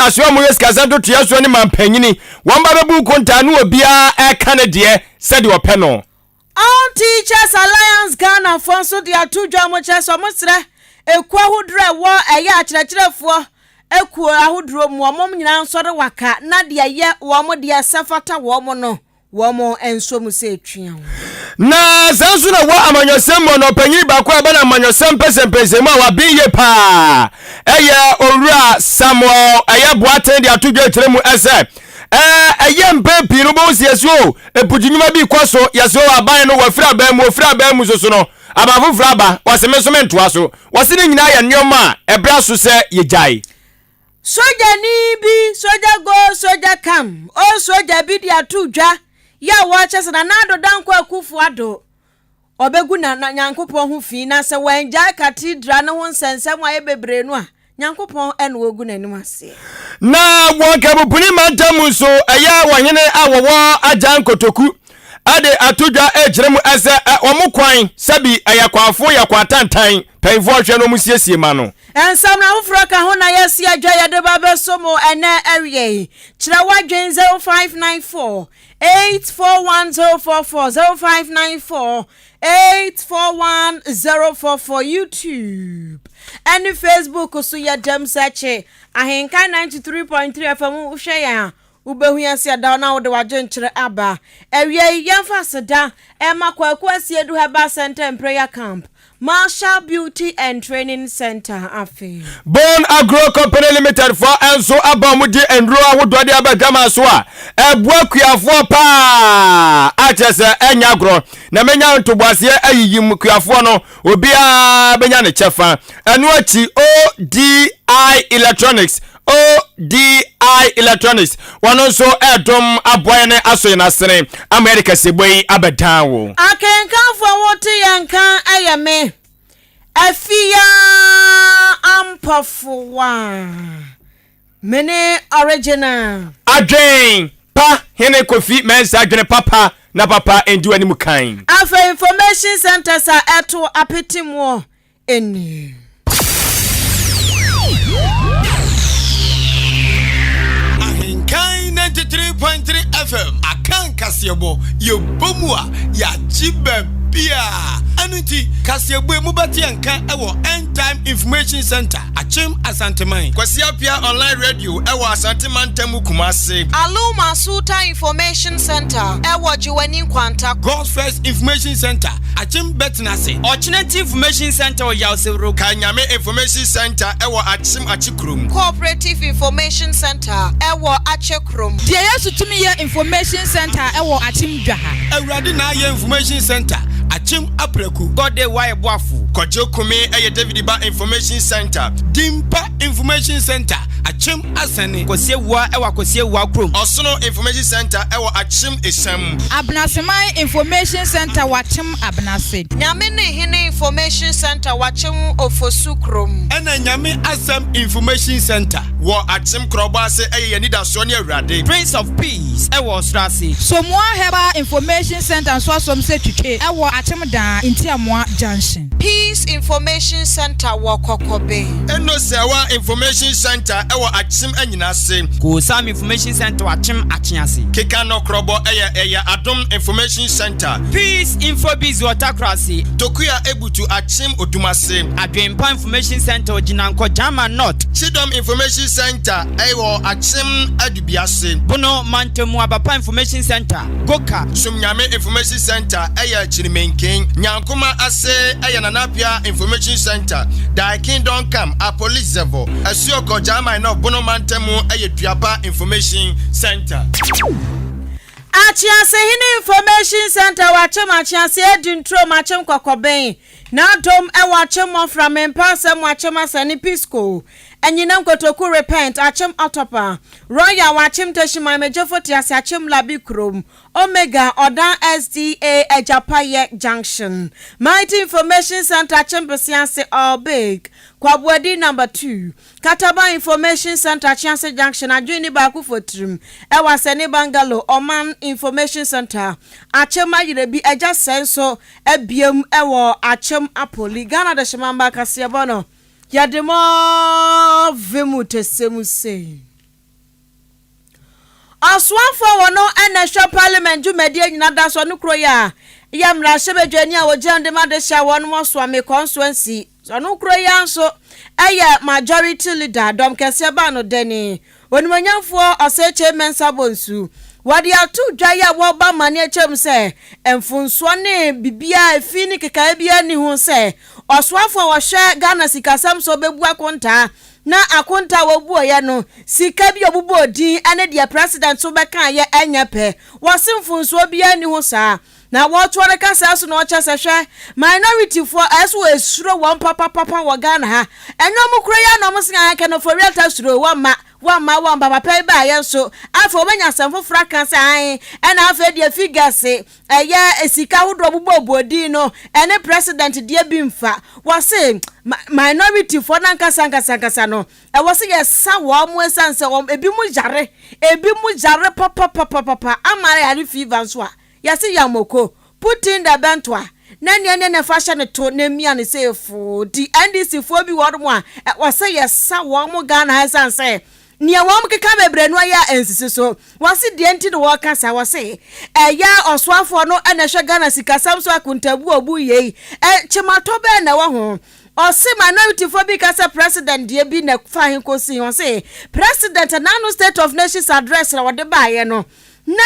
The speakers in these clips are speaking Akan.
asoɛ a wɔyɛ sikasɛm ntotoeɛ soɔ ne mampanyini wɔn ba bɛbu nkontaa ne obiara ɛka ne deɛ sɛdeɛ ɔpɛ no. All Teachers Alliance Ghana foɔ nso de ato dwa wɔn kyerɛ sɛ wɔn srɛ ekuo ahodoɔ a ɛwɔ ɛyɛ akyerɛkyerɛfoɔ ekuo ahodoɔ mu wɔn nyinaa nsɔre waka na deɛ ɛyɛ wɔn deɛ ɛsɛ fata wɔn no wɔn nso mu sɛ etua ho. Na saa nso na wɔ amanyɔsɛm mu no, ɔpanyin baako a ɛbɛn amanyɔsɛm mpɛsɛmpɛsɛmu a waben yie paa ɛyɛ Owura Samuel ɛyɛ Boateng de ato dwa akyerɛ mu ɛsɛ ɛyɛ mpɛn pii no wobɛhu sɛ yɛsi o mpugye nnwuma bi kɔ so yɛsi o aban no wɔafiri aban mu wɔfiri aban mu soso no aban foforɔ aba wɔse me nso mentoa so wɔse ne nyinaa yɛ nneɛma a ɛbrɛ so sɛ yɛgyae. Sogyani bi, Soldier go, soldier come, o sogya bi de ato dwa yɛ a wɔrekyɛ sɛ Nana Addo Dankwa Akufo Addo ɔbɛgu na na Nyankopɔn ho fi na sɛ wangyae cathedral no ho nsɛnsɛm a ayɛ bebree no a, Nyankopɔn na ɔgu n'anim aseɛ. Na wɔ Nkabupuni mantam mu nso, ɛyɛ ɔhene a wɔwɔ Agyan Kotoku de ato dwa rekyerɛ mu sɛ wɔn kwan sɛbi ɛyɛ kwafo yɛ kwatantan, mpanyinfoɔ hwɛ na wɔn siesie ma no. Nsɛm no afoforɔ ka ho na yɛasi adwa yɛde ba bɛso mo ɛnɛ awia yi. Kyerɛ w'adwene 0594 841 044 0594 841 044 YouTube ɛne Facebook so yɛ dɛm sɛ kye Ahenkan 93.3 FM wohwɛ yɛn a Wubehu yɛn sɛ yɛda hɔ na wode w'adwenkyerɛ aba. Awiei, yɛmfa aseda mma Kwaku Asiedu Herbal Centre and Prayer Camp, Marshall Beauty and Training Centre, afei. Bone Agro Company Limited foɔ nso aba a wɔde nnuro ahodoɔ de aba adwaman so a ɛboa kuafoɔ paa a kyerɛ sɛ ɛnyɛ agorɔ na menya ntoboaseɛ ayiyim kuafoɔ no obiara bɛnya ne kyɛfa. Ɛno akyi ODI Electronics ODI Electronics wɔn nso ɛredom aboa yɛn aso yɛn asene ama yɛde kaseɛbɔ yi abɛdan wo. Akenkanfo a wote yɛn nka yɛ me, Afia Ampɔfowa. Me ne original. Adwen pa hene Kofi Mensah dwene papa na papa ndi w'anim kan. Afei information centers a ɛto apete muɔ nie. Ahenkan 93.3 FM Akan kaseɛbɔ yɛbɔ mu a yɛagye baabiaa ɛno nti kaseɛbɔ yi mobɛte yɛn nka wɔ End Time Information Center Akyem Asanteman. Kwasi Appiah Online Radio wɔ Asante Mantam mu Kumasi. Aluma Sultan Information Centre wɔ Gyewane Nkwanta. God's First Information Centre, Akyem Bɛtenase. Ɔkyenati Information Centre wɔ Yawsewuro. Kanyame Information Centre wɔ Akyem Akyekrom. Cooperative Information Centre wɔ Akyekrom. Deɛ Yesu Tumi Yɛ Information Centre wɔ Akyem Dwaha. Awurade Na Ayɛ Information Centre, Akyem Apraku. God Day Wayɛ Boafo. Kwadwo Kumi yɛ David Ba Information Centre. Dimpa Information Centre, Akyem Asɛne. Kwasi Awuah wɔ Akwasi Awuah kurom. Ɔsono Information Centre wɔ Akyem Esiam. Abenaseman Information Centre wɔ Akyem Abenase. Nyame Ne Hene Information Centre wɔ Akyem Ofosu kurom. Ɛna Nyame Asɛm Information Centre. Wɔ Akyem Korɔbɔ ase yɛ Yɛn Anidasoɔ Ne Awurade. Prince of Peace wɔ Ɔsoro ase. Somoa Herbal Information Centre nso asom sɛ twitwe wɔ Akyem Daa, Ntiamoa Junction. Peace Information Centre wɔ Kɔkɔbe. Eno Sɛwa Information Centre wɔ Akyem Anyinase. Koosam Information Centre wɔ Akyem Akyease. Keka Nɔkorɔbɔ yɛ ɛyɛ Adom Information Centre. Peace Infobiz wɔ Takorase. Tokua Ebutu Akyem Odumase. Adwenpa Information Centre wɔ Gyinankɔ Gyama North. Kyidɔm Information Centre wɔ Akyem Adubiase. Bono Mantamu Abapa Information Centre, Goka. Somnyame Information Centre yɛ Kyirimenken. Nyankoma ase yɛ Nana Appiah Information Centre, Thy Kingdom Come, Apolizevo, Asuokɔ, Gyaaman North, Bono Mantamu yɛ Duapa Information Centre. Akyeasehene Information Centre wɔ Akyem Akyease, Adi Nturom, Akyem Kɔkɔben, N'adom wɔ Akyem Mmɔfra, Mempa Asɛm wɔ Akyem Asani, Pisco, Anyinam Kotoku Repent, Akyem Ɔtɔpa, Royal wɔ Akyem Tehyiman, Megyefo Tease, Akyem Labi Kurom, Omega, Ɔdan SDA Agyapayɛ Junction, Mighty Information Centre, Akyem Besease, All Big, Kwaboadi Number 2, Kataban Information Centre, Akyease Junction, Adwene Baako Fotirim, ɛwɔ Asɛne Bungalow, Ɔman Information Centre, Akyem Ayerebi, Agya Sɛe nso abiem wɔ Akyem Apoli. Ghana Dehyemamba Kaseɛbɔ no, yɛde mo vem tɛsɛm sei. Ɔsoafoɔ a ɔno na ɛhwɛ Parliament dwumadie nyina da so, ɔno kuro yi a yɛ mmarahyɛbadwani a ɔgyina mu de ma dehye a wɔnom ɔsoa me constituency, ɔno kuro yi ara nso yɛ Majority Leader, dɔm kɛseɛ baa no dani, Onimuonyamfoɔ Osei Kyei Mensah Bonsu. Wɔde ato dwa yi a wɔrebɔ amaneɛ kyerɛ mu sɛ mfonsoɔ ne biribiara, efi ne nkekaeɛ biara nni ho sɛ ɔsoafoɔ a ɔhwɛ Ghana sikasɛm so bɛbu akontaa Na akonta a wɔbueɛ no, sika bi a wɔbobɔɔ din ne deɛ president nso bɛkaeɛ nyɛ pɛ. Wɔse mfomsoɔ biara nni ho saa. Na wɔtoa no kasaa so na ɔkyɛ sɛ hwɛ, minority foɔ ɛyɛ sɛ wɔsuro wɔn papapapa wɔ Ghana ha. Ɛnyɛ wɔn kuro yi ara na wɔn se ae Ken Ofori-Atta suro, wɔmma, wɔmma, wɔmma, papa yi baeɛ nso afei wɔbɛnya asɛm foforɔ aka sɛ ae ɛna afei deɛ figures Ɛyɛ sika ahodoɔ a wɔbobɔbobɔ din no ɛne president deɛ bi mfa. Wɔse minority foɔ no ankasa ankasa ankasa no ɛwɔ sɛ yɛsa wɔn ɛsiane sɛ wɔn ebi mo yare ebi mo yare papapapapa ama yare fever nso a yɛse yamoko put in the bɛntoa na nea ne ne fa hyɛ no to na emia no sɛ foo ti NDC foɔ bi wɔ hɔ a ɛwɔ sɛ yɛsa wɔn Ghana ha ɛsiane sɛ Nea wɔkeka bebree no ayɛ a ɛnsisi so. Wɔse deɛ nti na wɔka saa, wɔse ɛyɛ a ɔsoafoɔ no na ɛhwɛ Ghana sikasɛm so akontabuo a ɔbu yei. Kyematɔ bɛn na ɛwɔ ho? Ɔse minorityfoɔ bi ka sɛ president deɛ bi na ɛfa he kɔsi he. Ɔse president n'ano state of nations address na ɔde baeɛ no na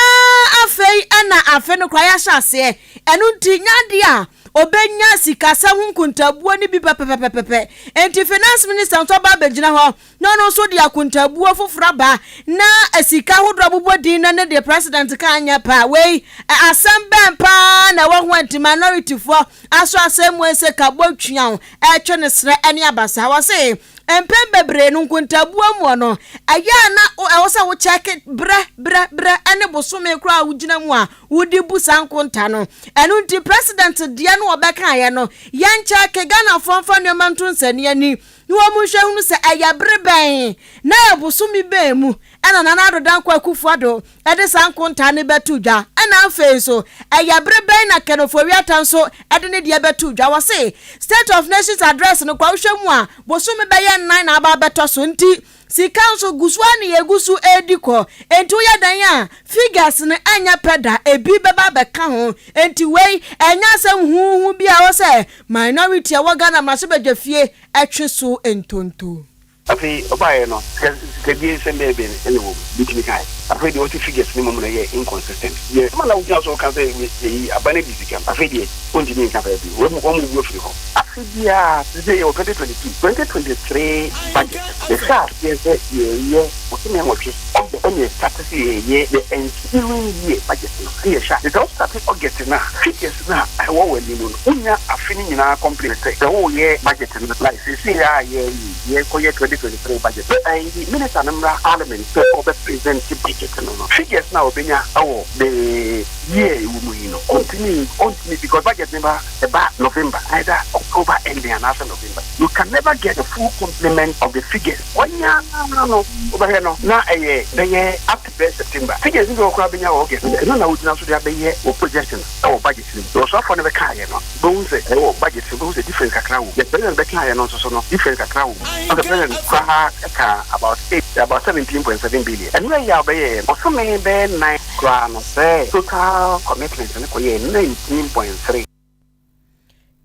afei na afe no koraa yɛahyɛ aseɛ. Ɛno nti nyɛ adeɛ a ɔbɛnya sikasɛm ho nkontabuo no bi pɛpɛpɛpɛpɛ. Enti finance minister nso aba abɛgyina hɔ na ɔno nso de akontaabuo foforɔ aba na sika ahodoɔ abobɔ din no ne deɛ president ka anyɛ pɛ a, wei asɛm bɛn paa na ɛwɔ ho a nti minority foɔ asɔ asɛm mu ɛsɛ ka bɔ tweaw ɛtwe ne serɛ ne abasa. Wɔse mpɛn bebree no nkontaabuo muɔ no ɛyɛ a na ɛwɔ sɛ wo kyɛke berɛ berɛ berɛ ɛne bosome koraa a wogyina mu a wode bu saa nkonta no. Ɛno nti president deɛ no ɔbɛkaeɛ no yɛnkyɛke Ghanafoɔ mfa nneɛma nto nsania ni na wɔnhwɛ hunu sɛ ɛyɛ bere bɛn na ɛyɛ bosome bɛn mu na Nana Addo Dankwa Akufo-Addo de saa nkontaa no bɛto dwa, ɛna afei nso ɛyɛ bere bɛn na Ken Ofori-Atta nso de ne deɛ bɛto dwa. Wɔse State of Nations Address no koraa wohwɛ mu a bosome bɛyɛ nnan na aba abɛtɔ so nti sika nso gu so ara na yɛgu so redi kɔ enti woyɛ dɛn a figures no ɛnyɛ pɛ da, ebi bɛba abɛka ho enti wei ɛnyɛ asɛm huuhu bi a ɛwɔ sɛ Minority a ɛwɔ Ghana mmarahyɛbadwafie twe so ntonto. Afei ɔbaeɛ no, sika sikadie nsɛm bɛyɛ bɛn na ɛwɔ mu? Bi tumi kae. Afei deɛ ɔse figures no mmom na ɛyɛ inconsistent. Deɛ ɛma na wogyina so ka sɛ eyi aba no adi sika no, afei deɛ wontumi nka saa bio. Wɔamu wɔn abu afiri hɔ. Afe biara, te sɛ yɛwɔ 2022, 2023 budget no, yɛhyɛɛ aseɛ sɛ yɛreyɛ bosome nwɔtwe, August ɛna yɛstarte sɛ yɛreyɛ the ensuing year budget no, ɛna yɛhyɛ aseɛ. Sɛ wo starte August no a, figures no a ɛwɔ w'anim no, wonnya afe no nyinaa complete sɛ sɛ woreyɛ budget no like seesei a yɛreyɛ yi, yɛrekɔyɛ 2023 budget no, ɛyi minister no mmra parliament sɛ ɔbɛ present budget no no, figures no a ɔbɛnya wɔ the year a ɛwɔ mu yi no, ɔntumi ɔntumi because budget no ba ɛba November, either October ending anaasɛ November, you can never get the full complement of the figures, wanya ara no wobɛhwɛ no na ɛyɛ bɛyɛ up to bɛyɛ September, figures no bi wɔ hɔ koraa bɛnya wɔ August, ɛno na wogyina so de abɛyɛ wo projection. Wɔ budget no mu. Deɛ ɔsoafoɔ no bɛkaeɛ no, wobɛhu sɛ ɛwɔ budget no, wobɛhu sɛ difference kakra wɔ mu. Deɛ president bɛkaeɛ no nso so no, difference kakra wɔ mu. Wohu sɛ president koraa kaa about eight, about 17.7 billion. Ɛno ɛyɛ a ɔbɛyɛeɛ no, bosome bɛyɛ nnan koraa no, sɛ total commitment no kɔyɛɛ 19.3.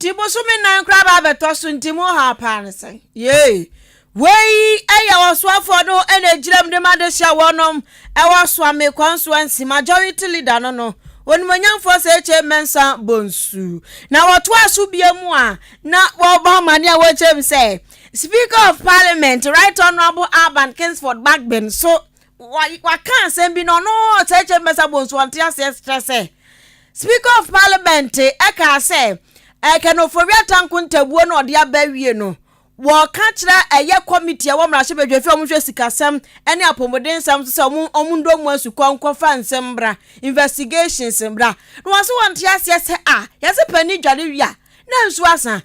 Nti bosome nnan koraa ba abɛtɔ so nti mo haw paa ne sɛn? Yei! Wei yɛ ɔsoafoɔ no na ɛgyina mu de ma adesua wɔnom ɛwɔ Soame Constituency Majority Leader no no, Onimuonyamfoɔ Sekyei Mensah Bonsu. Na wɔtoa so bia mu a na wɔbɔ amane a wɔkyerɛ mu sɛ Speaker of Parliament Right Honourable Alban Kingsford Bagbin so waka asɛm bi na ɔno Sekyei Mensah Bonsu ɔnte aseɛ kyerɛ sɛ Speaker of Parliament ɛkaa sɛ Ken Ofori-Atta nkontabuo na ɔde aba awie no Wɔka kyerɛ ɛyɛ committee a ɛwɔ mmarahyɛbadwafie a wɔhwɛ sikasɛm ne apɔmuden nsɛm so sɛ wɔn wɔn ndɔ mu asukɔ nkɔfa nsɛm mbra, investigations mbra. Na wɔn nso wɔnte aseɛ sɛ ah yɛse panin dware wie a na nsuo asa.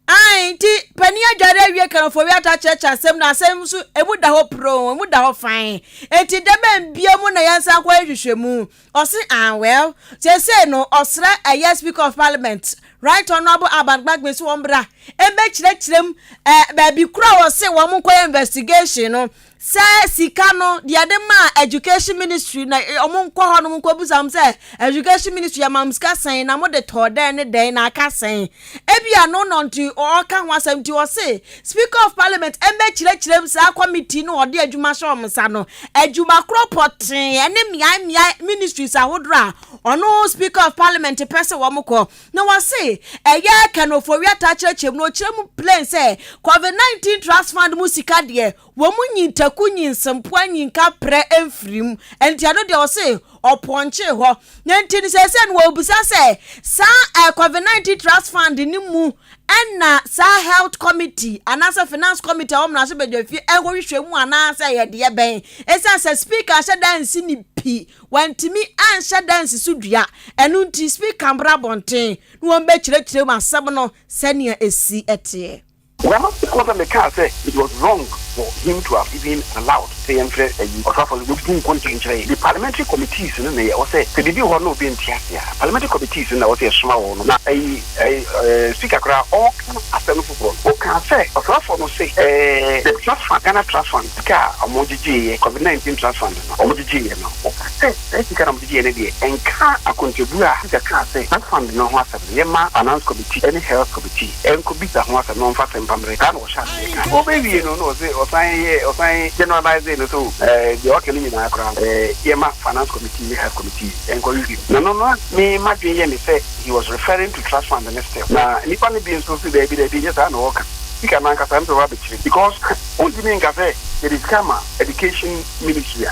Ae nti panin adware awie Ken Ofori-Atta akyerɛkyerɛ asɛm no asɛm nso emu da hɔ proo emu da hɔ fann. Enti da bɛn bio mu na yɛnsan nkɔyɛ nhwehwɛmu? Ɔse ah well seesei no ɔsrɛ ɛyɛ speaker of parliament right honourable Alban Bagbin sɛ wɔn bra mbɛkyerɛkyerɛ mu eh, baabi koro a ɔse wɔn nkɔyɛ investigation no. Sɛ sika no deɛ yɛde maa education ministry na wɔn nkɔ hɔ nom nkɔbisa wɔn sɛ education ministry yɛma mo sika sɛn na mo de tɔɔ dɛn ne dɛn na aka sɛn. Ebia no no nti ɔka ho asɛm nti ɔse speaker of parliament mmɛkyerɛkyerɛ mu saa committee no ɔde adwuma hyɛ wɔn nsa no adwuma korɔ pɔtee ɛne mmeae mmeae ministries ahodoɔ a ɔno speaker of parliament pɛ sɛ wɔn kɔ. Na wɔse ɛyɛ Ken Ofori-Atta kyerɛkyerɛ mu no ɔkyerɛ mu plain sɛ covid 19 trust fund mu sika deɛ Wɔn nyi ntaku nyi nsempoa nyi nkaprɛ mfiri mu. Nti ɛno deɛ ɔse ɔpɔnkyee hɔ. Na nti no seesei no wɔrebisa sɛ saa eh, COVID-19 Trust Fund no mu ɛna saa Health Committee anaasɛ Finance Committee a wɔn mmarahyɛbadwafie ɛnkɔhwehwɛ mu anaasɛ ɛyɛ deɛ bɛn. Ɛsiane sɛ Speaker ahyɛ da ansi ne pi, wantumi anhyɛ da ansi so dua. Ɛno nti Speaker mmra abɔnten na wɔn bɛkyerɛkyerɛ mu asɛm no sɛnea ɛsi teɛ. Well, because mekaa sɛ it was wrong for him to have even allowed sɛ yɛmfrɛ ayi ɔsoafoɔ no bɛbu nkonta nkyerɛ yɛn. The parliamentary committees no na ɛwɔ sɛ sɛ biribi wɔ hɔ na obi nte ase a, parliamentary committees no na ɛwɔ sɛ yɛsoma wɔn no. Na ayi ɛɛ speaker koraa ɔreka asɛm no foforɔ no, ɔkaa sɛ ɔsoafoɔ no se ɛɛ the trust fund, Ghana trust fund sika a wɔgyegyeeɛ, covid 19 trust fund no wɔgyegyeeɛ no, ɔkaa sɛ saa sika no a wɔgyegyeeɛ no deɛ ɛnka akontabuo a speaker kaa sɛ trust fund no ho asɛm no yɛmma finance committee ne health committee Ɛnkɔbisa ho asɛm na ɔmfa asɛmpa mmrɛ. Saa na ɔhyɛ aseɛ kae. Ɔbɛwie no na ɔse ɔsan yɛɛ ɔsan generalise no sɛ o ɛɛ deɛ ɔka no nyinaa koraa no ɛɛ yɛma finance committee ne health committee nkɔhwehwɛ mu. Na no na me m'adwene yɛ me sɛ he was referring to trust fund no still. Na nnipa no bi nso se daabi daabi ɛnyɛ saa na ɔreka. Sika no ankasa ɛm sɛ wabɛkyerɛ mu because wontumi nka sɛ yɛde sika ma education ministry a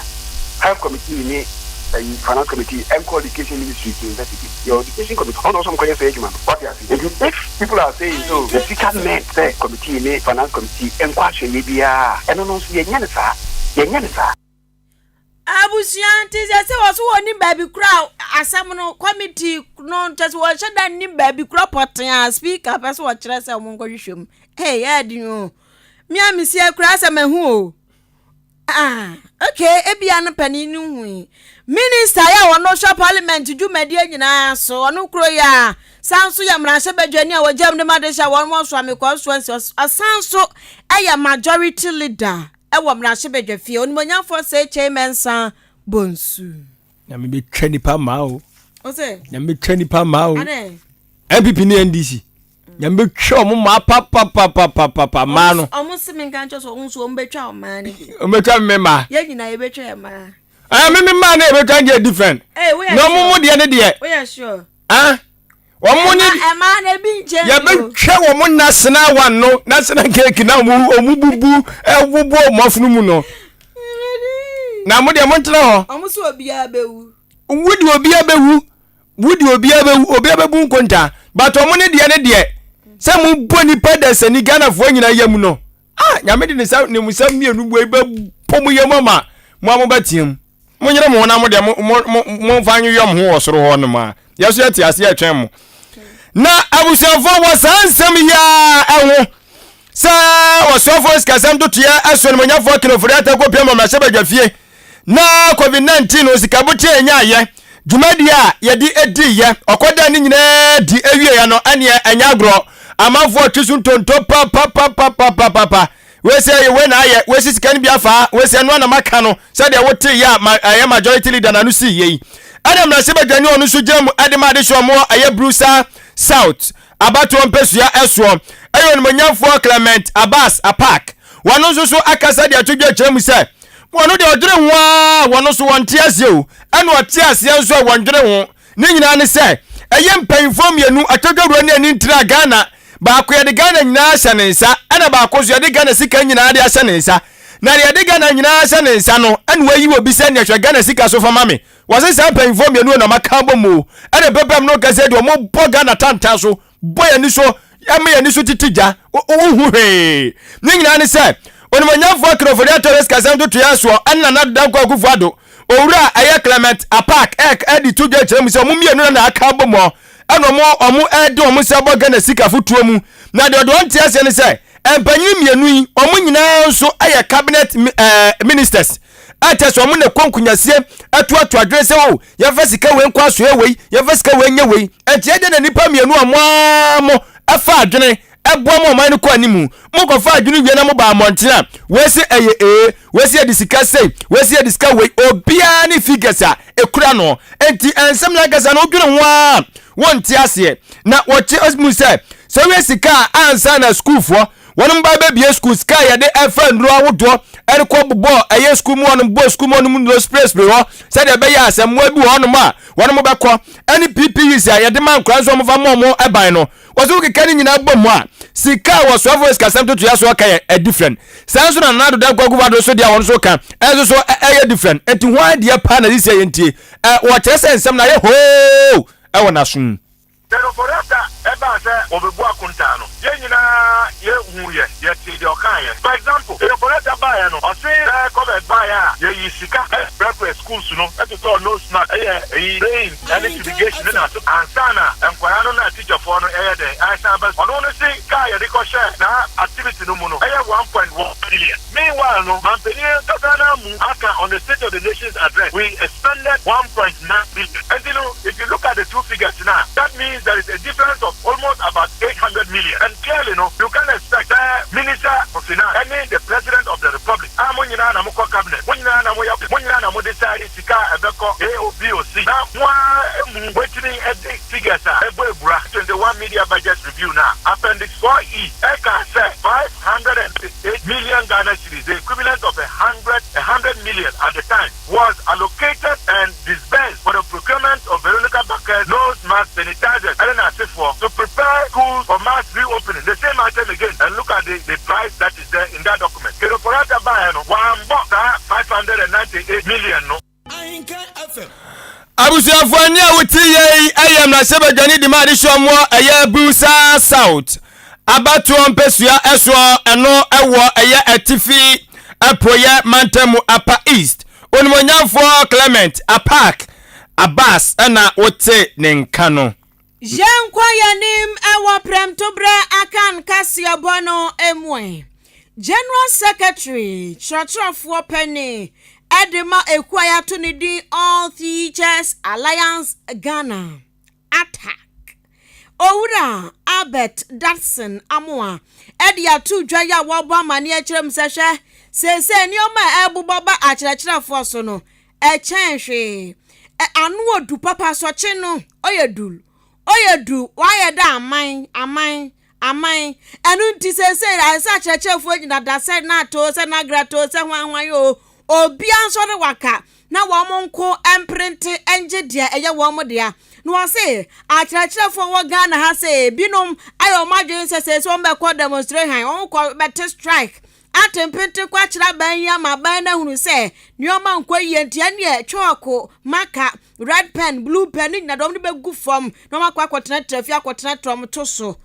health committee ne ɛyi finance committee ɛnkɔ education ministry to investigate. Yɛwɔ education committee ɔno na ɔsɛ ɔmkɔyɛ saa adwuma no. Wate ase? Nti if people are saying so the speaker meant sɛ committee ne finance committee nkɔ ahwɛyɛ biara a, ɛno no nso yɛnyɛ no saa. Yɛnyɛ no saa. Abusua nti sɛ sɛ wɔ so wɔnim baabi kora a asɛm no committee no nkyɛ sɛ wɔnhyɛ da nnim baabi kora pɔtee a speaker pɛ sɛ wɔkyerɛ sɛ wɔn nkɔhwehwɛ mu. Hey, ɛyɛ den o. Me a mesi akura sɛ mahu o. Ah, okay, ebia no panin no hui. Minister yɛ a ɔno hwɛ parliament dwumadie nyinaa so, ɔno kuro yi a san so yɛ mmarahyɛbadwani a wɔgyam de ma de hyɛ wɔn wɔ Soame constituency, ɔsan so yɛ majority leader wɔ mmarahyɛbadwa fie, Onimonyamfoɔ Sir Kyei Mensah Bonsu. Nyame bɛtwa nipa maa o. Nyame bɛtwa nipa maa o. NPP ne NDC. Nyame bɛtwa ɔmo maa papapapapapa maa no. Ɔmo se me nka nkyɛ sɛ ɔmo nso ɔmo bɛtwa ɔmo maa no bi. Ɔmo bɛtwa me maa. Yɛn nyinaa yɛbɛtwa yɛn maa. Ɛɛ me me maa no yɛbɛtwa deɛ different. Ee woyɛ sure. Na ɔmo mo deɛ ne deɛ. Woyɛ sure. Ah wɔn ne. Ɛmaa na ebi nkyɛn bi o. Yɛbɛtwa wɔn national one no national cake na ɔmo ɔmo bubu ɛwobɔ ɔmo afunu mu no. Na mo deɛ mo ntena hɔ. Ɔmo sɛ obiara bɛwu. Wo deɛ obiara bɛwu. Wo deɛ obiara bɛwu obiara bɛbu nkontaa but ɔmo ne deɛ ne deɛ sɛ mo bɔ nipa dasani Ghanafoɔ nyinaa yam no ah nyame de ne nsa ne nsa mmienu bɔ bɛbɔ mo yam ama mo a mo bɛteɛ mu mo nyere mo ho na mo deɛ mo mo mo mo nfa nweyɔ mo ho wɔ soro hɔ nom a yɛ so yɛte ase yɛtwɛn mo na abusuafoɔ wɔ saa nsɛm yi a ɛho sɛ ɔsoafoɔ sikasɛm totoeɛ ɛso animonyamfoɔ Ken Ofori-Atta kɔpia ma mmarahyɛbadwa fie Na Covid 19 no sikaboteɛ a ɛnyaeɛ, dwumadie a yɛde diiɛ, ɔkɔdaa ne nyinaa di awieɛ no, ɛneɛ ɛnyɛ agorɔ. Amanfoɔ twe so ntonto papapapapapapa. Wei sɛ ɛyɛ wei na ayɛ, wei sɛ sika no bi afa, wei sɛ ɛno na maka no, sɛdeɛ woteeɛ a ma, ɛyɛ majority leader na no sii yei. Ɛna mmarahyɛbadwani ɔno nso gyina mu de ma adehyeɛ ɔmo ɛyɛ Brusa South abatoɔ mpasua ɛsoɔ, ɛyɛ onimonyamfoɔ Clement Abbas Apaak. Wɔno nso so akasa de ato dwa kyerɛ mu sɛ, Wɔn deɛ ɔdwene ho ara wɔn nso wɔnte aseɛ o, ɛna ɔte aseɛ nso a wɔndwene ho. Ne nyinaa ne sɛ, ɛyɛ mpanyinfoɔ mmienu, Atodwawura ne Anintire a Ghana, baako yɛde Ghana nyinaa ahyɛ ne nsa, ɛna baako nso yɛde Ghana sika nyinaa de ahyɛ ne nsa. Na deɛ yɛde Ghana nyinaa ahyɛ ne nsa no, ɛna wayi obi sɛ neɛ hwɛ Ghana sika so fa ma me. Wɔse saa mpanyinfoɔ mmienu na wɔaka abom o, ɛna pɛpɛm no kɛseɛ deɛ wɔbɔ Ghana tantan so bɔ yɛn ani so ma yɛn ani so tete gya, wonhu hwee. Ne nyinaa ne sɛ, Onimuonyamfoɔ Ken Ofori-Atta Ɔyɛ Sikasɛm Ntotoeɛ Soɔ ɛne Nana Addo Dankwa Akufo-Addo, Owura a ɛyɛ Clement Apaak ɛk ɛde to dwa kyerɛ mu sɛ wɔn mmienu na na aka abom hɔ ɛna wɔn wɔn ɛde wɔn nsa bɔ Ghana sika fotoɔ mu. Na deɛ ɔde ɔnte aseɛ ne sɛ, mpanyin mmienu yi wɔn nyinaa nso yɛ cabinet ɛɛ ministers. a kyerɛ sɛ wɔn na ɛkɔ nkonyasie ɛtoato adwene sɛ o yɛmfa sika wei nkɔ asoɛ wei yɛmfa sika wei nyɛ wei ɛnti ɛdeɛ na nnipa mmienu a mo ara mo ɛfa adwene ɛboa ma ɔman no kɔ anim. Mokɔfa adwene wie na moba mmɔnten a, wei se ɛyɛ ee, wei se yɛde sika sei, wei se yɛde sika wei, obiara ne figures a ɛkura no. Enti nsɛm no ankasa no wodwene ho ara wonte aseɛ. Na wɔkyerɛ mu sɛ, sɛ woyɛ sika a ansa na sukuufoɔ wɔnom ba bɛbie sukuu, sika a yɛde ɛfa nnuro ahodoɔ ɛde kɔ bobɔ ɛyɛ sukuu mu wɔnom bɔ sukuu mu wɔnom nnuro spray spray hɔ sɛdeɛ ɛbɛyɛ a sɛ mmoa bi wɔ hɔnom a wɔnom bɛkɔ, ɛne PPEs a yɛde ma nkwadaa nso wɔmfa mmɔ wɔn ɛban no. Wɔsɛ wokeka ne nyinaa bɔ mu a, sika a wɔsoafoɔ sikasɛm totoeɛ soɔ ka yɛ ɛ different. Saa nso na Nana Addo Dankwa Akufo-Addo nso deɛ a wɔn nso ka ɛnso so ɛyɛ different. Nti hwan deɛ paa na sisi a yɛntie? Ɛ wɔkyerɛ sɛ nsɛm no ayɛ hoo ɛwɔ n'aso mu. Sɛ Ofori-Atta baa sɛ ɔbɛbu akontaa no, yɛn nyinaa yɛ huuiɛ, yɛtee deɛ ɔkaeɛ. For example, Ofori-Atta baeɛ no, ɔse sɛ Covid baeɛ a, yɛyii sika brɛbrɛɛ schools no, totɔɔ nose mask, yɛ ɛyi spraying ne fumigation ne n'ase ansa na nkwadaa no na teacherfoɔ no yɛ dɛn ɛresan aba sukuu. Ɔno no se sika a yɛde kɔhyɛɛ saa activity no mu no yɛ 1.1 billion. Meanwhile no, manpanin ankasa no amu aka on the state of the nation's address, we expended 1.9 billion. Ɛnti no, if you look at the two figures no a, that means there is a difference of almost about 800 million. And clearly no, you can't expect sɛ Minister for Finance ɛne the President of the Republic a mo nyinaa na mokɔ cabinet, mo nyinaa na moyɛ, mo nyinaa na mo decide sika a ɛbɛkɔ A or B or C na mo ara mu moatumi de figures a ɛbɔ abura. 21 Media Budget Review no a Appendix 4E ɛka sɛ 508 million Ghana cedis, the equivalent of a hundred a hundred million at the time, was allocated and disbursed for the procurement of Veronica Buckers nose mask sanitizers ɛne n'asefoɔ to prepare schools for mass reopening. The same item again and look at the the price that is there in that document. Ken Ofori-Atta baeɛ no, wammɔ saa 598 million no. Abusuafoɔ nne a wote yɛ yi yɛ mmarahyɛbadwani de ma adehyeɛ ɔmoɔ ɛyɛ Builsa South abatoɔ mpɛsua ɛsoɔ ɛno ɛwɔ ɛyɛ atifi apueɛ mantam mu Upper East Onimonyamfoɔ Clement Apaak Abbas ɛna wote ne nka no. Yɛnkɔ yɛn anim wɔ prɛmtoberɛ Akan kaseɛbɔ no mu ɛ. General Secretary, kyerɛkyerɛfoɔ panin de ma ekuo a yɛato ne din All Teachers Alliance Ghana, ATAG, Owura Albert Dadson Amoah de ato dwa yi a wɔrebɔ amaneɛ kyerɛ mu sɛ hwɛ, seesei nneɛma a ɛrebobɔ ba akyerɛkyerɛfoɔ so no, Ɛkyɛn hwee. Ɛ ano odu papa sɔkye no ɔyɛ dul ɔyɛ du wayɛ dɛ aman aman aman ɛno nti seesei ayɛ sɛ akyerɛkyerɛfoɔ gyina da sɛ nat o sɛ nagrat o sɛ hwan hwan o obia nsɔre waka na wɔn nko mprente ngye deɛ ɛyɛ wɔn dea na wɔse akyerɛkyerɛfoɔ wɔ Ghana ha sɛ binom ayɛ wɔn adwene sɛ seesei wɔn bɛkɔ demonstration wɔn kɔ bɛte strike Ate mpentekwa akyerɛ aban yi ama aban no ahunu sɛ nneɛma nkɔ yie nti ɛneɛ chalk, marker, red pen, blue pen ne nyina de wɔn de bɛgu fam na wɔn akɔ akɔtenatena fie akɔtenatena wɔn to so.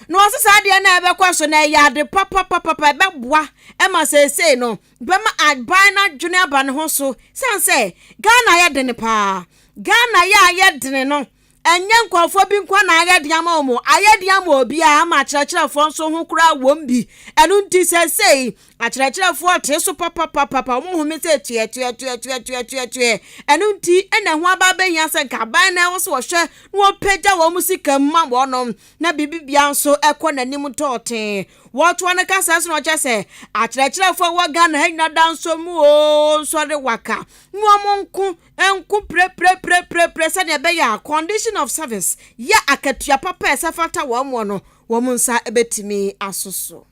Na wɔse saa adeɛ no a ɛbɛkɔ so no ɛyɛ ade papapapapa ɛbɛboa ɛma seesei no bɛma aban no adwene aba ne ho so sane sɛ Ghana ayɛ dene paa. Ghana yɛ ayɛ dene no Ɛnyɛ nkurɔfoɔ bi nko na ayɛ den ama wɔn, ayɛ den ama obiara, ama akyerɛkyerɛfoɔ nso ho koraa wɔm bi. Ɛno nti seesei akyerɛkyerɛfoɔ te so papapapapa, wɔn home sɛ tuɛtuɛtuɛtuɛtuɛtuɛ. Ɛno nti na ɛho aba abɛhia sɛ nka aban na ɛwɔ sɛ wɔhwɛ na wɔpagya wɔn sika mu ma wɔnom na biribi biara nso ɛkɔ n'anim tɔɔtee. Wɔtoa no kasa so na ɔkyerɛ sɛ akyerɛkyerɛfoɔ a wɔ Ghana ha nyina da nsɔ mu oo nsɔre waka na wɔn nko nko preprepreprepre sɛdeɛ ɛbɛyɛ a condition of service yɛ akatua papa a ɛsɛ fata wɔn wɔ no, wɔn nsa bɛtumi aso so.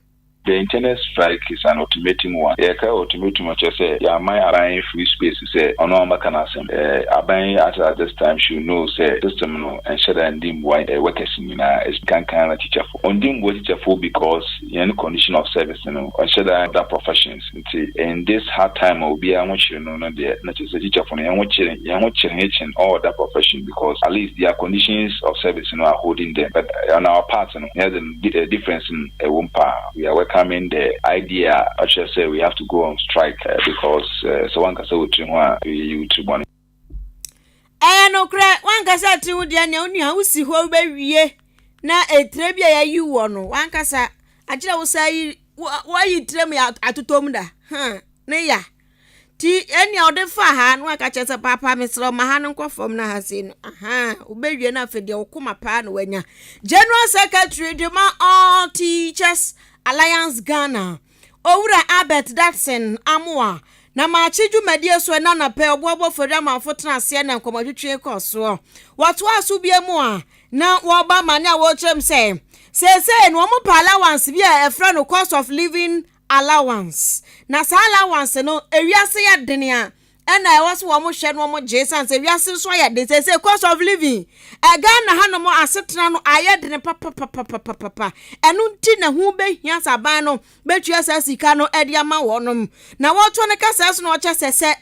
The internal strike is an ultimatum one. Yɛka ultimatum a kyerɛ sɛ yɛaman aban free space sɛ ɔno ara mmɛka n'asɛm. Aban yi as at this time should know sɛ system no nhyɛ da ndi mboa workers nyinaa, nkanka na teacherfo. Ɔndi mboa teacherfo because hɛn condition of service no ɔnnhyɛ da other professions. Ntsi in this hard time a obiara ho kyer no no deɛ na kyerɛ sɛ teacherfo no hɛn ho kyer hɛn ho kyer hɛn kyen all other profession because at least their conditions of service no are holding them but on our part no hɛn dze no difference no ɛwɔ mu paa. We are welcoming the idea a ɔkyerɛ sɛ we have to go on strike because sɛ woankasa wo tsir ho a eyi wo tsir bɔne. Ɛyɛ nokorɛ, woankasa tiri ho deɛ nea onua wosi hɔ wobɛwie na etire bi a yɛayi wɔ no wankasa akyerɛ wo sɛ yi woayi tire mu atotɔ mu da ha ne ya. Nti ɛnea ɔde fa ha no aka kyerɛ sɛ paapa mesrɛ wo ma ha no nkɔ fam na ha sei no aha wobɛwie no afei deɛ wo koma paa na wanya. General Secretary de ma All Teachers Alliance Ghana Owura Albert Dadson Amoah na maakye dwumadie so ɛna anapa yi ɔboabɔ fori amanfo tena aseɛ na nkɔmmɔtwetwe kɔɔ soɔ. Wɔtoaa so bie mu a na wɔreba amane a wɔrekyerɛ mu sɛ seesei no wɔn pɛ allowance bi a ɛfrɛ no cost of living allowance. Na saa allowance no, ewiase yɛ den a, ɛna ɛwɔ sɛ wɔn hwɛ na wɔn gye san sɛ wiase nso ayɛ den sɛ sɛ cost of living ɛ Ghana hanom asetena no ayɛ den papapapapapa ɛno nti na ho bɛhia sɛ aban no bɛtua saa sika no ɛde ama wɔnom na wɔto no kasa so na ɔkyɛ sɛ sɛ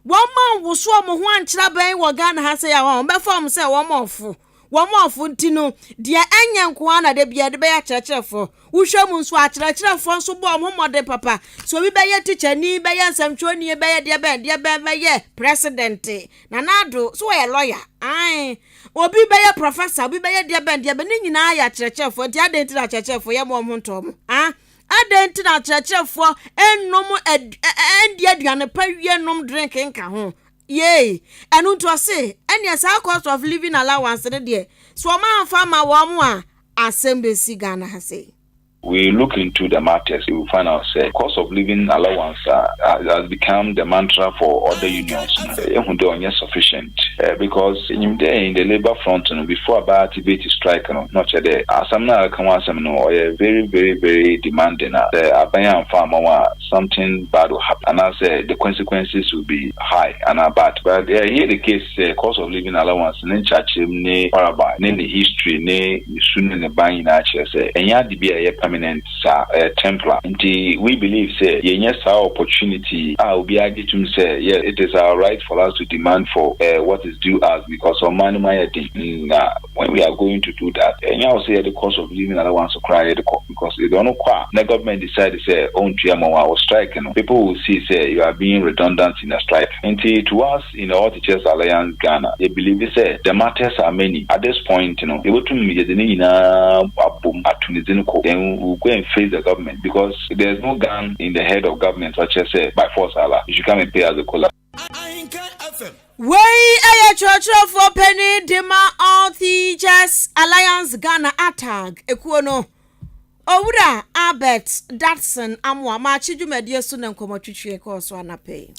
wɔn ma nwoso wɔn ho ankyerɛ aban wɔ Ghana ha sɛ yɛ wɔn bɛfa wɔn sɛ wɔn ɔfo Wɔn ɔfo nti no, deɛ ɛnyɛ nko ara na da biara de bɛyɛ akyerɛkyerɛfoɔ. Wohwɛ mu nso a, akyerɛkyerɛfoɔ nso bɔ wɔn ho mmɔden papa. Sɛ obi bɛyɛ tikyani, bɛyɛ nsɛmtwerɛni, bɛyɛ deɛ bɛn deɛ bɛn, bɛyɛ president, Nana Addo, so ɔyɛ lɔya? Ae. Obi bɛyɛ professor, obi bɛyɛ deɛ bɛn deɛ bɛn, ne nyinaa yɛ akyerɛkyerɛfoɔ. Nti adɛn nti na akyerɛkyerɛfoɔ yɛmma wɔn ho ntɔ wɔn? Ah? Adɛn nti na akyerɛkyerɛfoɔ nnom, ɛndi aduane pa wie nnom drink nka ho? Yei! Ɛno nti ɔse, ɛneɛ saa cost of living allowance no deɛ, sɛ wɔn amfa amma wɔn a, asɛm bɛsi Ghana ha sei. We look into the matters, we will find out sɛ cost of living allowance a has become the mantra for other unions no, yɛhu dɛ ɔnnyɛ sufficient because inyim dɛ in the labour front no before abɛ activate strike no na ɔkyerɛ dɛ asɛm no a ereka ho asɛm no ɔyɛ very very very demanding a sɛ aban ammfa amma wo a something bad will happen anaasɛ the consequences will be high anaa bad. But here the case sɛ cost of living allowance ne nkyerɛkyerɛmu ne whereby ne ne history ne ne su ne ne ban nyinaa kyerɛ sɛ ɛnyɛ ade bi a ɛyɛ permanent saa, ɛyɛ temporal. Nti we believe sɛ yɛnya saa opportunity yi a obiara gye tom sɛ yes it is our right for us to demand for what is due us because ɔman no mu ayɛ den na when we are going to do that ɛnyɛ wo sɛ yɛde cost of living allowance koraa yɛde kɔ because yɛde ɔno kɔ a na government decide sɛ ɔntua ma wo a wo strike no people will see sɛ you are being redundant in a strike nti to us in the All Teachers Alliance Ghana yɛ believe sɛ the matters are many at this point no yɛbɛtum yɛde ne nyinaa abom ato ne dzin ko then we will go and face the government because there is no gun in the head of government ɔkyerɛ sɛ by force ala you should come and pay us the kola. Ahenkan FM. Wei yɛ kyerɛkyerɛfoɔ panin de ma All Teachers Alliance Ghana, ATAG, ekuo no, Owura Albert Dadson Amoah Maakye dwumadie so na nkɔmmɔtwetweɛ kɔɔ so anapa yi.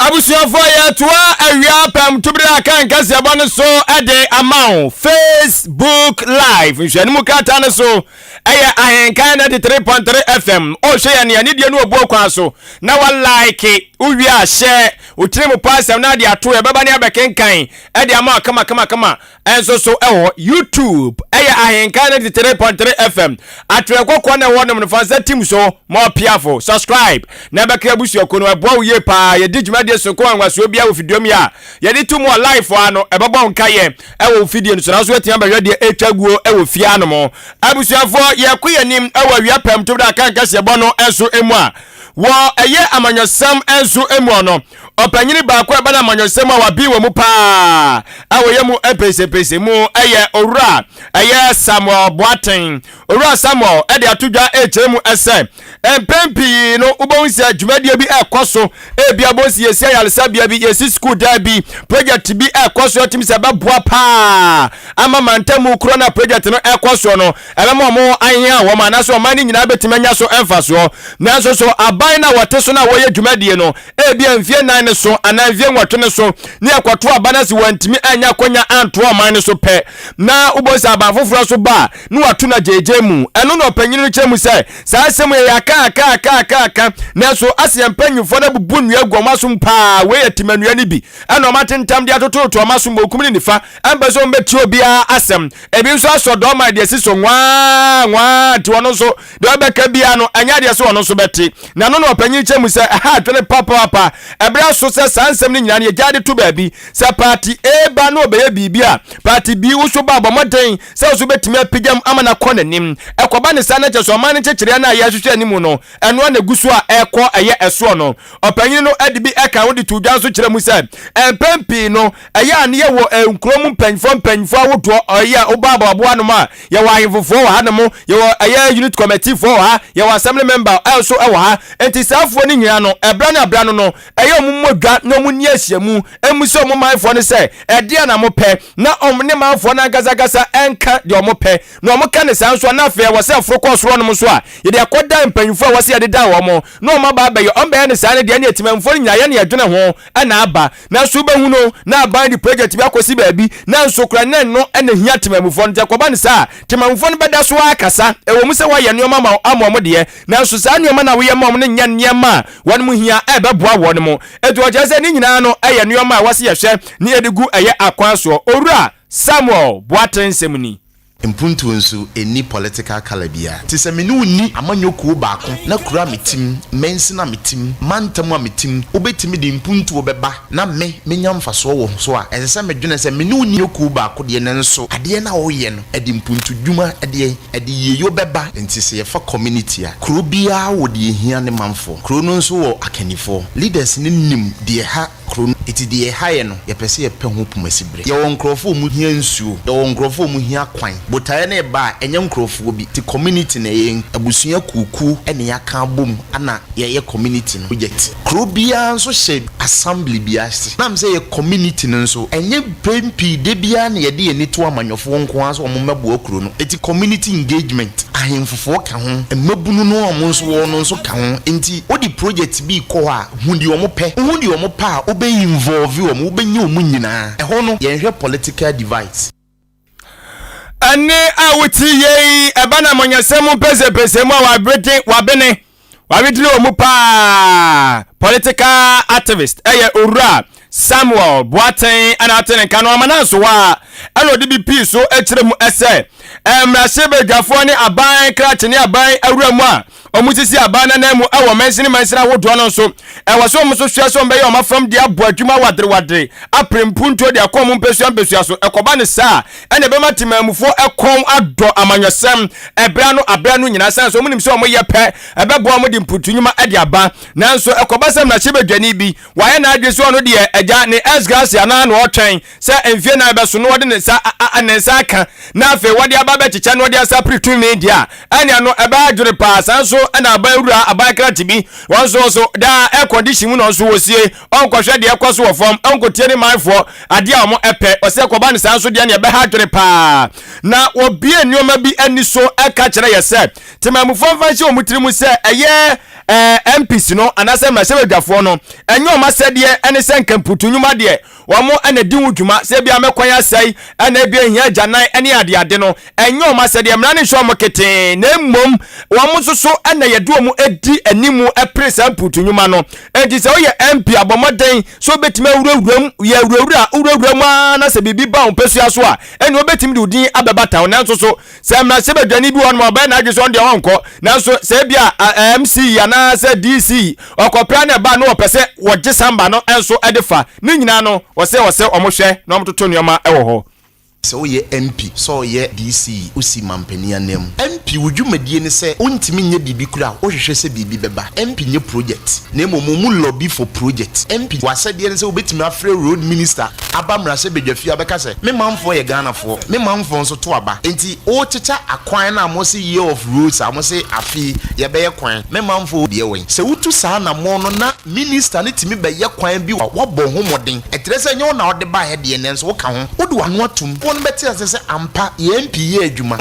Abusuafoɔ yɛtoa awia apam tobere a kan kaseɛbɔ no so de ama wo Facebook live nhwɛanimu krataa no so ɛyɛ Ahenkan 93.3 FM ɔhwɛ yɛn nea ne deɛ no obuo kwan so na wa like wowie a hyɛ wo tiri mu pa asɛm na ade ato ɛbɛba ne abɛkenkan ɛde ama kama kama kama ɛnso so ɛwɔ YouTube ɛyɛ Ahenkan 93.3 FM atwerɛ kɔkɔɔ na ɛwɔ nom no fansa tim so ma ɔpiafo subscribe na ɛbɛka abusuakuo no ɛboa wo yie paa yɛdi dwumadie sonko anwasoɔ biara wɔ fiduam yi a yɛde to mu wɔ live a no ɛbɛbɔ wo nkayɛ ɛwɔ wo fidie no so nanso woatumi abɛhwɛ deɛ ɛtwa guo ɛwɔ fie anom abusuafoɔ yɛkɔ yɛn anim ɛwɔ awia pɛm to da aka nkɛseɛbɔ no ɛnso emu a wɔ ɛyɛ amanyɔsɛm ɛnso emu no ɔpanyini baako ɛba no amanyɔsɛm a wabi wɔ mu paa ɛwɔ yɛ mu mpɛnsɛmpɛnsɛ mu ɛyɛ owura ɛyɛ Samuel Boateng Owura Samuel de ato dwa rekyerɛ mu sɛ, mpɛn pii no wobɛhu sɛ dwumadie bi rekɔ so, ebia wobɛhu sɛ yɛsi ayaresabea bi, yɛsi sukuu dan bi, project bi rekɔ so atumi sɛ ɛbɛboa paa ama mantamu korɔ no a project no rekɔ soɔ no, ɛbɛma wɔn ahia wɔn anaasɛ ɔman no nyinaa bɛtumi anya so mfasoɔ. Nanso so aban no a wɔte so no a wɔyɛ dwumadie no, ebia mfie nnan no so anaa mfie nwɔtwe no so ne ɛkɔto aba no sɛ wɔantumi anya akwanya antoa ɔman no so pɛ na wobɛhu sɛ aban foforɔ so ba a na wato no agyeegyee mu. Ɛno na ɔpanyin no kyerɛ mu sɛ, Saa asɛm yi, yɛaka aka aka aka aka, nanso ase yɛn mpanyimfoɔ no abubu nnua agu wɔn asom paa. Wei yɛ tema nnua no bi na wɔatentam de atotototo wɔn asom benkum ne nifa. Ɛmpɛ sɛ wɔbɛtie obiara asɛm. Ebi nso asɔ dɔɔman de asi so nwaa nwaa, nti ɔno nso, deɛ ɔbɛka biara no, ɛnyɛ adeɛ sɛ ɔno nso bɛte. Na ɛno na ɔpanyin kyerɛ mu sɛ, ɛha adwene papaapa. Ɛberɛ aso. Ɔsrɛ so sɛ saa nsɛm no nyinaa no yɛgyae de to baabi. Sɛ Party A ba na ɔbɛyɛ biribi a, Party B wo nso ba a, bɔ mmɔden sɛ wo nso wobɛtumi apagya mu ama no akɔ n'anim. Ɛkɔba no saa na kyerɛ sɛ ɔman no nkyekyereɛ no a yɛrehwehwɛ anim no, ɛno ara na ɛgu so a ɛrekɔ ɛyɛ ɛsoɔ no. Ɔpanyin no de bi ka ho de too dwa nso kyerɛ mu sɛ, mpɛn pii no, ɛyɛ a na yɛwɔ nkuro mu mpanyinfoɔ mpanyinfoɔ ahodoɔ, ɛyɛ a woba aboaboa anom a, yɛwɔ ahemfofoɔ wɔ hanom, yɛwɔ ɛyɛ unit committee foɔ wɔ ha, yɛwɔ assembly member nso wɔ ha. Enti saa afoɔ no nyinaa no, ɛberɛ ne aberɛ ano no, ɛyɛ wɔn mmɔ dwa na wɔn nni ahyiamu mmisa wɔn manfoɔ no sɛ, ɛdeɛn na mopɛ? Na wɔn ne manfoɔ no ankasa ankasa nka deɛ wɔpɛ. Na wɔka no saa nso a, na afei ɛwɔ sɛ ɛforo kɔ soro hɔnom nso a, yɛde akɔdan mpanyimfoɔ a ɛwɔ sɛ yɛde dan wɔn, na wɔn aba abɛyɛ. Wɔbɛyɛ no saa no deɛ, ɛnneɛ temanmufoɔ no nyinaa, yɛn na yɛdwene ho na aba. Nanso wobɛhu no, na aban de project bi akɔsi baabi, nanso koraa na ɛno na ɛhia temanmufoɔ no. Nti ɛkɔba no saa a, temanmufoɔ no bɛda so ara akasa. Ɛwɔ mu sɛ woayɛ nneɛma ama ama wɔn deɛ, nanso saa nneɛma no a woyɛ ma wɔn no nyɛ nneɛma a wɔn hia a ɛbɛboa wɔn. Enti wɔkyerɛ sɛ ne nyinaa no yɛ nneɛma a ɛwɔ sɛ yɛhwɛ na yɛde gu ɛyɛ akwan soɔ. Owura Samuel Boateng nsɛm ni. Mpuntuo nso ɛnni political colour biara. Nti sɛ me ne wo nni amanyɔ kuo baako na kuro a mete mu, mansin a mete mu, mantam a mete mu, wobɛtumi de mpuntuo bɛba na me menya mfasoɔ wɔ so a, ɛsɛ sɛ medwene sɛ me ne wo nni kuo baako deɛ nanso adeɛ no a woyɛ no ɛde mpuntudwuma ɛdeɛn, ɛde yieyɔ bɛba. Nti sɛ yɛfa community a, kuro biara wɔ deɛ ɛhia ne manfoɔ. Kuro no nso wɔ akannifoɔ. Leaders no nim deɛ ɛha Kuro no. Enti deɛ ɛha yɛ no, yɛpɛ sɛ yɛpɛ ho pomasiberɛ. Yɛwɔ nkorɔfoɔ a wɔhia nsuo. Yɛwɔ nkorɔfoɔ a wɔhia kwan. Botaeɛ no reba a, ɛnyɛ nkorɔfoɔ bi. Nti community no, ɛyɛ abusua kuokuo na yɛaka abom na yɛyɛ community no project. Kuro biara nso hyɛ assembly bi ase. Nam sɛ yɛ community no nso, ɛnyɛ mpɛn pii da biara na yɛde yɛn ani to amanyɔfoɔ nko ara sɛ wɔmmɛboa kuro no. Enti community engagement, ahemfofoɔ ka ho, mmabunu no a wɔn nso wɔ hɔ no nso ka ho. Enti wode project bi rekɔ hɔ a, Hu deɛ wɔn pɛ. Wohu deɛ wɔn pɛ a, wobɛ involve wɔn, wobɛnya wɔn nyinaa. Ɛhɔ no, yɛnhwɛ political divides. Ɛnne a wote yei, ɛba na amanyɔsɛm mu mpɛsɛmpɛsɛmu a wabeden, wabene, wawedene wɔ mu paa. Political activist ɛyɛ Owura Samuel Boateng ɛna ate ne nka no ama nanso a ɛna ɔde bi pii so kyerɛ mu ɛsɛ mmarahyɛbadwafoɔ ne aban krakye ne aban awura mu a Wɔsisi aban no ananmu wɔ mansini mansini ahodoɔ no nso. Ɛwɔ sɛ wɔn nso hwɛ sɛ wɔbɛyɛ wɔn afam de abɔ adwuma waderewadere, apere mpuntuo de akɔ wɔn mpasua mpasua so. Ɛkɔba no saa a, ɛna ɛbɛma temanmufoɔ kɔn adɔ amanyɔsɛm ɛberɛ ano aberɛ ano nyinaa ɛsiane sɛ wɔnim sɛ wɔyɛ pɛ ɛbɛboa wɔn de mpuntu nnwuma de aba. Nanso ɛkɔba sɛ mmarahyɛbadwani bi wayɛ n'adwene sɛ ɔno deɛ agya ne ex gratia no ara na ɔretwɛn sɛ mfie nan bɛso na wɔde ne nsa ne nsa aka na afei wɔde aba abɛkyekyɛ na wɔde asa pere tumi deɛ a, ɛnea no ɛbɛyɛ adwene paa. Saa nso na aban wura, aban krakye bi, wɔn nso nso daa air condition mu na ɔnso wɔsie, ɔnkɔhwɛ deɛ ɛkɔ so wɔ fam, ɔnkɔtie ne manfoɔ adeɛ a wɔn ɛpɛ. Ɔsɛ ɛkɔba no saa nso deɛ nea ɛbɛha adwene paa. Na wɔbie nneɛma bi ani so ɛka kyerɛ yɛ sɛ temanmufoɔ mfa nhyɛ wɔn tiri mu sɛ ɛyɛ ɛɛ MPs no anaasɛ mmarahyɛbadwafoɔ no ɛnyɛ wɔn asɛdeɛ ɛne sɛ nka mputu nnwuma deɛ Wɔn na di ho dwuma sɛ ebia me kwan asɛe na ebia ehia agyanan ne adeade no. Ɛnyɛ wɔn asɛdeɛ, mmara no nhyɛ wɔn ketee, na mmom wɔn nso so na yɛde wɔn di anim pere saa mpuutu nnwuma no. Enti sɛ woyɛ MP a, bɔ mmɔden sɛ wobɛtumi awurawura mu, yɛ awurawura, wurawura mu ara na sɛ biribi ba wo mpasua so a, ɛnneɛ wobɛtumi de wo din abɛbata ho. Nanso so Sɛ mmarahyɛbadwani bi wɔ hɔnom a ɔbɛyɛ n'adwene sɛ ɔno deɛ ɔnkɔ, nanso sɛ ebi a MC anaasɛ DC ɔkɔpra na ɛba na wɔpɛ sɛ wɔgye samba no nso de fa, ne nyinaa no wɔsɛ wɔsɛ wɔhwɛ na wɔtoto nneɛma wɔ hɔ. Sɛ woyɛ MP, sɛ ɔyɛ DC, wosi mampanin ananmu. MP wo dwumadie ne sɛ wontumi nyɛ biribi koraa a, wohwehwɛ sɛ biribi bɛba. MP nyɛ project, na mmom wɔn lobby for project. MP w'asɛdeɛ ne sɛ wobɛtumi afrɛ road minister aba mmarahyɛbadwafie abɛka sɛ me manfoɔ yɛ Ghanafoɔ, me manfoɔ nso to aba, nti worekyekyɛ akwan no a mose year of roads a mose afe yi yɛbɛyɛ kwan, me manfoɔ deɛ wɛn? Sɛ wotu saa anammɔn no na minister no tumi bɛyɛ kwan bi a woabɔ ho mmɔden, ɛkyerɛ sɛ ɛnyɛ wo na wode baeɛ deɛ nanso woka ho, wode w'ano atom, foɔ no bɛte aseɛ sɛ ampa yɛn MP yɛ adwuma.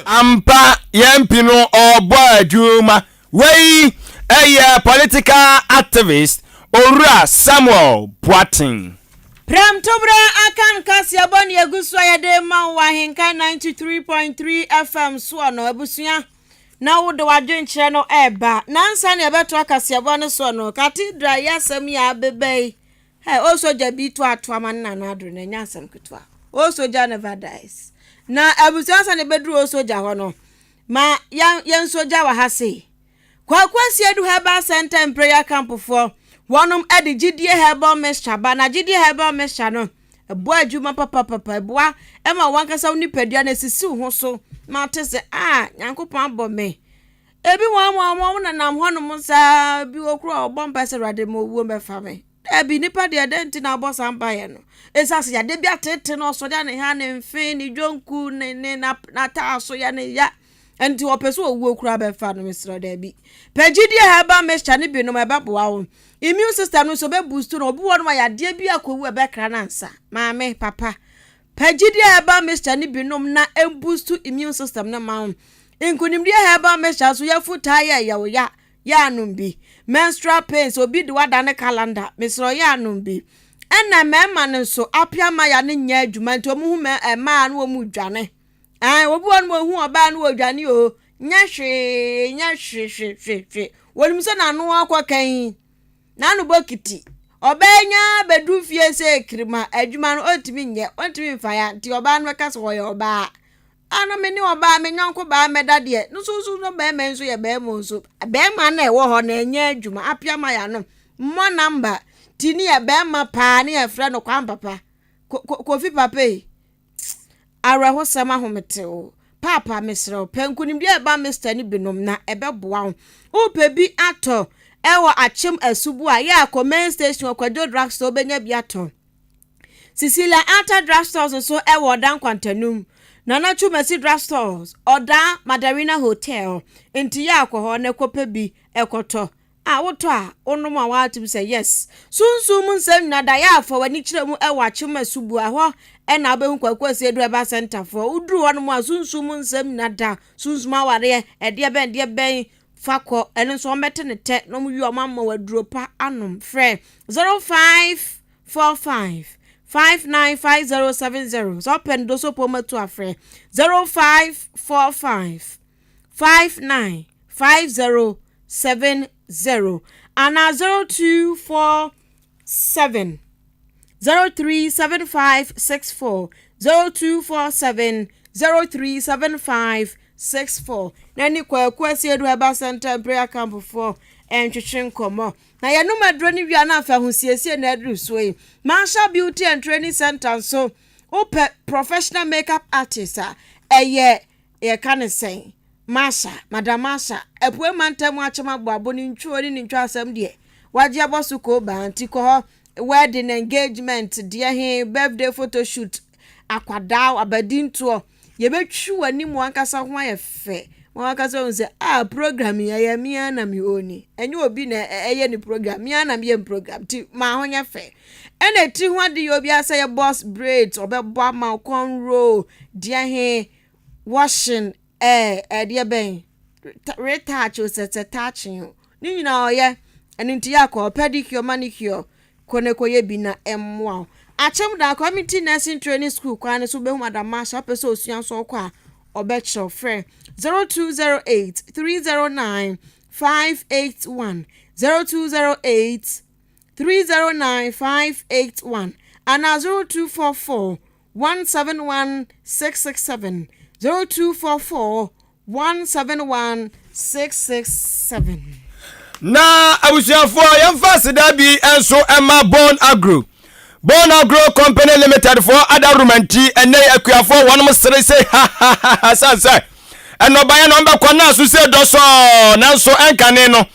Ampa yɛn MP no ɔrebɔ adwuma. Wei yɛ political activist Owura Samuel Boateng. Prɛmtoberɛ Akan kaseɛbɔ ne ɛgu so a yɛde rema wo wɔ Ahenkan 93.3 FM soɔ no, abusua, na wode w'adwenkyerɛ no ɛreba. Nansa ne yɛbɛtoa kaseɛbɔ no soɔ no, Cathedral yi asɛm yi a abeba yi, Hey, o soja bi to ato ama ne nana adoro na ɛnyɛ asɛm ketewa. O soja never dies. Na abusua ansa na ebeduru o soja hɔ no, ma yɛn yɛn soja wɔ ha sei. Kwaku Asiedu Herbal Center and Prayer Camp foɔ. Wɔnom de gyidie herbal mixture ba, na gyidie herbal mixture no, ɛboa adwuma papapapa, ɛboa ma wankasa wo nipadua no esisi wo ho so ma wote sɛ, ah, Nyankopɔn abɔ me. Ebi wɔn wɔn wɔn nenam hɔnom saa, bi wɔ koro a ɔbɔ mpae sɛ Awurade ma owuo mbɛfa me. Dabi, nipa deɛ dɛn nti na abɔ saa mpaeɛ no? Ɛsiane sɛ yadeɛ bi atete no, ɔsɔre a ne ha, ne mfe, ne dwonku, ne ne n'ataaso yɛ ne ya. Nti ɔpɛ sɛ owuo koraa bɛfa no, mesrɛ dabi. Pɛ gyidie herbal mixture no bi nom, ɛbɛboa wo. Immune system no nso ɛbɛ boost no, obi wɔ nom a yadeɛ bi akɔwu ɛbɛkra no ansa. Maame, papa, pɛ gyidie herbal mixture no bi nom na ɛmboost immune system no ma wo. Nkunimdie herbal mixture nso yɛfu taa yɛ ɛyɛ ya, yɛ anom bi. Menstrual pains, obi de wada ne calendar, mesrɛ yɛ anom bi. Ɛna mmarima no nso, apia maya no nyɛ adwuma nti wɔn hu mmaa no wɔn dwane. Ae, obi wɔ no ma ohu ɔbaa no wɔdwane o, nyɛ hwee, nyɛ hwe hwe hwe hwe. Wɔnim sɛ n'ano akɔ kan, n'ano bɔ kiti. Ɔbaa nya bɛdu fie sɛ kirima adwuma no ɔntumi nyɛ, ɔntumi mfa ya, nti ɔbaa no bɛka sɛ ɔyɛ ɔbaa. Ano me ne ɔbaa me nyɔnko baa mɛda deɛ, no so so no bɛrima nso yɛ bɛrima nso. Bɛrima na ɛwɔ hɔ na ɛnyɛ adwuma, apia ma ya no. Mmɔ namba, ti ne yɛ bɛrima paa ne yɛfrɛ no kwan papa. Kofi papa yi, awerɛhosɛm ahometew. Paapa mesrɛ wo, pɛ nkonimdi a ɛba Mr. no binom na ɛbɛboa wo. Wopɛ bi atɔ ɛwɔ Akyem Asubu a yɛ akɔ main station wɔ Kwadwo Drugstore wobɛnya bi atɔ. Cecilia Alta Drugstores nso ɛwɔ Ɔda Nkwantanum. Nana Twumasi Drugstores, Ɔda Madarina Hotel. Nti yɛ akɔ hɔ na ɛkɔpɛ bi ɛkɔtɔ. A wotɔ a wonom a woatem sɛ yes. Sunsum mu nsɛm nyinaa da yɛ afa w'ani kyerɛ mu ɛwɔ Akyem Asubu a hɔ ɛna wobɛhu Kwaku Asiedu Herbal Center foɔ. Woduru hɔ nom a sunsum mu nsɛm nyinaa da sunsum awareɛ ɛdeɛ bɛn ɛdeɛ bɛn fa kɔ ɛno nso wɔbɛte ne tɛ na wɔn wie wɔn ama wɔ aduro pa anom. Frɛ 0545 595070 sɛ ɔpɛ no doso pɔ matu afrɛ 0545 595070 anaa 0247 037564, 0247 037564 na ne Kwaku Asiedu Herbal Center and Prayer Camp foɔ ntwetwe nkɔmmɔ. Na yɛnom aduro no wie a na afei ahosiesie na aduru soɔ yi. Marshall Beauty and Training Center nso wopɛ professional makeup artist a ɛyɛ yɛka ne sɛn Marsha, Madam Marsha, apue mantam akyem aboabo ne ntwuo ne ne ntwa asɛm deɛ wagye abɔ so koo baa nti kɔ hɔ wedding engagement deɛ he birthday photo shoot akwadaa abadintoɔ yɛbɛtwi w'anim wankasa ho ayɛ fɛ wɔn ankasa hu sɛ ah program yi ɛyɛ mmea na mi oni ɛnyɛ obi na ɛyɛ ne program mmea na meyɛ program ti maa ho nyɛ fɛ ɛna etiri ho ade yɛ obi asɛ yɛ box braids ɔbɛbɔ ama cornrow deɛ he washing ɛɛ ɛdeɛ bɛn retouch o sɛ sɛ touching o ne nyinaa ɔyɛ ɛno nti yɛ akɔ pedicure manicure kɔ ne kɔ yɛ bi na ɛmmoa o Akyem da Community Nursing Training School kwan no so wobɛhu Madam Marsha wopɛ sɛ osua nso ɔkɔ a ɔbɛkyerɛw frɛ 0208 309 581, 0208 309 581 anaa 0244 171 667, 0244 171 667. Na abusuafoɔ yɛmfa aseda bi nso ɛma Bon Agro, Bon Agro Company Limited foɔ adaworoma nti ɛnɛ akuafoɔ wɔnom sere sɛ hahaha sane sɛ nnɔbaeɛ na wɔbɛkɔ na so sɛ dɔsɔɔ nanso ɛnkane no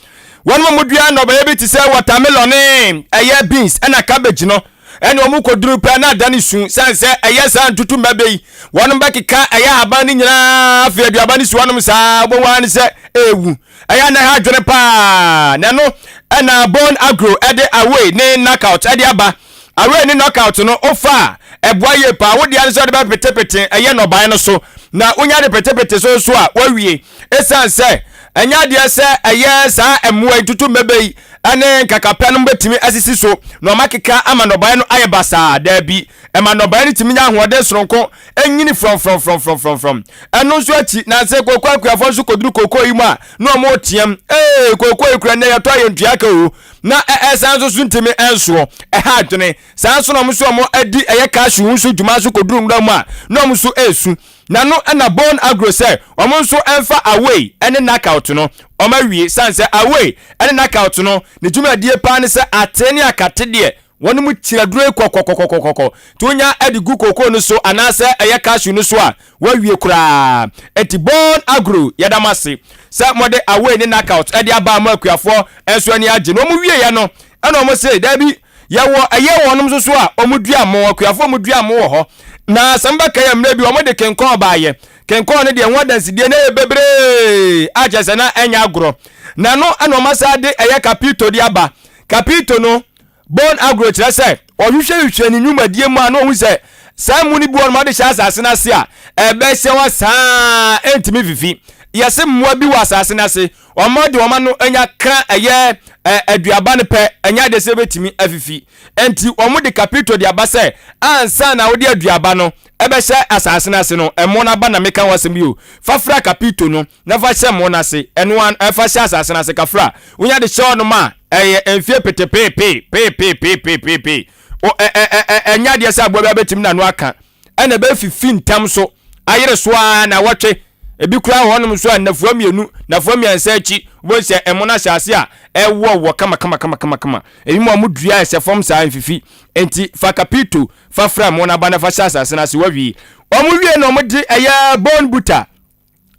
wɔnom mu dua nnɔbaeɛ bi te sɛ watermelon ne ɛyɛ beans ɛna cabbage no ɛne wɔn kɔduru pɛ na adane su sane sɛ ɛyɛ saa ntutu mmɛbɛ yi wɔnom bɛkeka ɛyɛ ahaban no nyinaa afei aduaba no si wɔnom saa wobɛhu ara ne sɛ ɛwu ɛyɛ na ɛha adwene paa na ɛno ɛna Bone Agro ɛde away ne knockout ɛde aba. Away ne knockout no wofa a ɛboa yie paa. Wo deɛ no sɛ wode bɛpetepete ɛyɛ nnɔbaeɛ no so na wonya de petepete so nso a woawie. Ɛsiane sɛ ɛnyɛ adeɛ sɛ ɛyɛ saa mmoa yi tutu mmɛbɛ yi ɛne nkakapɛ no bɛtumi asisi so na wɔn akeka ama nnɔbaeɛ no ayɛ basaa. Daabi, ɛma nnɔbaeɛ no tumi nya ahoɔden soronko nyini frɔmfrɔmfrɔmfrɔmfrɔm. Ɛno nso akyi, nansa kooko akuafoɔ nso kɔduru kooko yi mu a, na wɔn reteam, Ee, kooko yi kura nnɛ yɛtɔ a yɛntua ka o. Na ɛsan nso so ntumi nsoɔ. Ɛha adwene. Saa nso na wɔn nso wɔn adi ɛyɛ cashew nso dwuma nso kɔduru nwura mu a, na wɔn nso resu. Na no na Bone Agro sɛ wɔn nso mfa away ne knockout no. Wɔn awie sane sɛ away ne knockout no ne dwumadie paa ne sɛ atee ne akate deɛ wɔn mu kyiri aduro yi kɔkɔkɔkɔkɔkɔ nti wonya de gu kookoo no so anaasɛ ɛyɛ cashew no so a wawie koraa. Nti Bon Agro yɛda mo ase sɛ mode away ne knockout de aba ama akuafoɔ nso ani agye. Na wɔn wieɛ no ɛna wɔn se daabi yɛwɔ ɛyɛ wɔnom nso so a wɔn dua mo, akuafoɔ wɔn dua mo wɔ hɔ na sɛ mobɛka yɛ mmerɛ bi wɔn de kenkɔn baayɛ. Kenkɔn no deɛ ho adansedie no yɛ bebree a kyerɛ sɛ na ɛnyɛ agorɔ. Na ɛno ɛna wɔn asan de ɛyɛ kapito de aba. Kapito no bone agorɔ kyerɛ sɛ ɔhwehwɛhwehwɛ ne nnwumadie mu a na ɔhu sɛ saa mu no bi wɔ no ɔde hyɛ asase no ase a ɛbɛhyɛ hɔ saa ɛntumi fifi. Yɛse mmoa bi wɔ asase no ase wɔn de wɔn ano anya kra ɛyɛ aduaba no pɛ ɛnyɛ adeɛ sɛ ɛbɛtumi afifi. Enti wɔn de kapito de aba sɛ ansa na wode aduaba no ɛbɛhyɛ asase no ase no, ɛmo no aba na meka ho asɛm yi o, fa fra kapito no na fa hyɛ mo no ase, ɛno ara, fa hyɛ asase no ase kafra. Wonya de hyɛ hɔnom a, ɛyɛ mfie petepeepeepeepeepeepeepee. O, ɛ, ɛ, ɛ, ɛ, ɛnyɛ adeɛ sɛ aboa bi abɛtumi n'ano aka, ɛna ɛbɛfifi ntɛm so, ayere so ara nnawɔtwe. Ebi koraa wɔ hɔnom nso a, nnafua mmienu, nnafua mmiɛnsa akyi, wobɛhu sɛ ɛmo no ahyɛ ase a ɛwɔwɔ kama-kama-kama-kama. Ebi mu a wɔdua ɛhyɛ fam saa, mfifi. Enti fa kapito fa fra mo na ba na fa hyɛ asase no ase. Wɔwie. Wɔn wie na wɔn de ɛyɛ bone buta.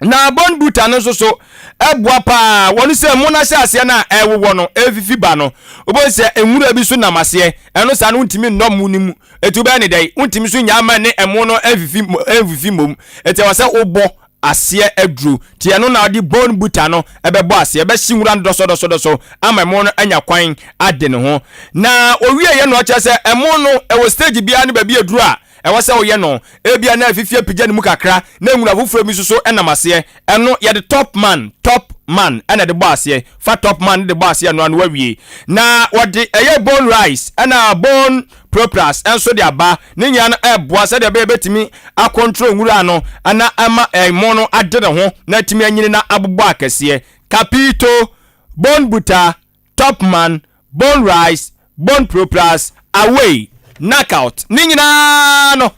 Na bone buta no nso so ɛboa paa. Wɔn sɛ mo na hyɛ aseɛ no a ɛwowɔ no ɛfifi ba no. Wobɛhu sɛ nwura bi so nam aseɛ. Ɛno saa no wontumi nnɔ mo no mu. Ɛti wobɛyɛ ne dɛn? Wontumi so nyaa ma ne ɛmo no ɛmfifi ɛmfifi mmom. Ɛti ɛwɔ sɛ wobɔ aseɛ aduro. Nti ɛno na ɔde bone buta no ɛbɛbɔ aseɛ, ɛbɛhye nwura no dɔsɔdɔsɔdɔsɔ ama ɛmo no anya kwan ade ne ho. Na ɔwieɛ no ɔkyerɛ sɛ ɛmo no ɛwɔ stage biara ne baabi aduro a ɛwɔ sɛ woyɛ no. Ebia na afifi apagya ne mu kakra na nwura foforɔ bi nso so nam aseɛ. Ɛno yɛde top man, top man, ɛna ɛde bɔ aseɛ. Fa top man no de bɔ aseɛ ɛno ano wawie. Na wɔde ɛyɛ bone rice ɛna bone Propras nso de aba. Ne nyinaa no ɛboa sɛdeɛ ɛbɛyɛ bɛtumi akɔntro nwura no na ama ɛmo no ade ne ho na atumi anyini na abobɔ akɛseɛ. Capito, Bone Buta, Topman, Bone Rice, Bone Propras, Away, Knockout ne nyinaa no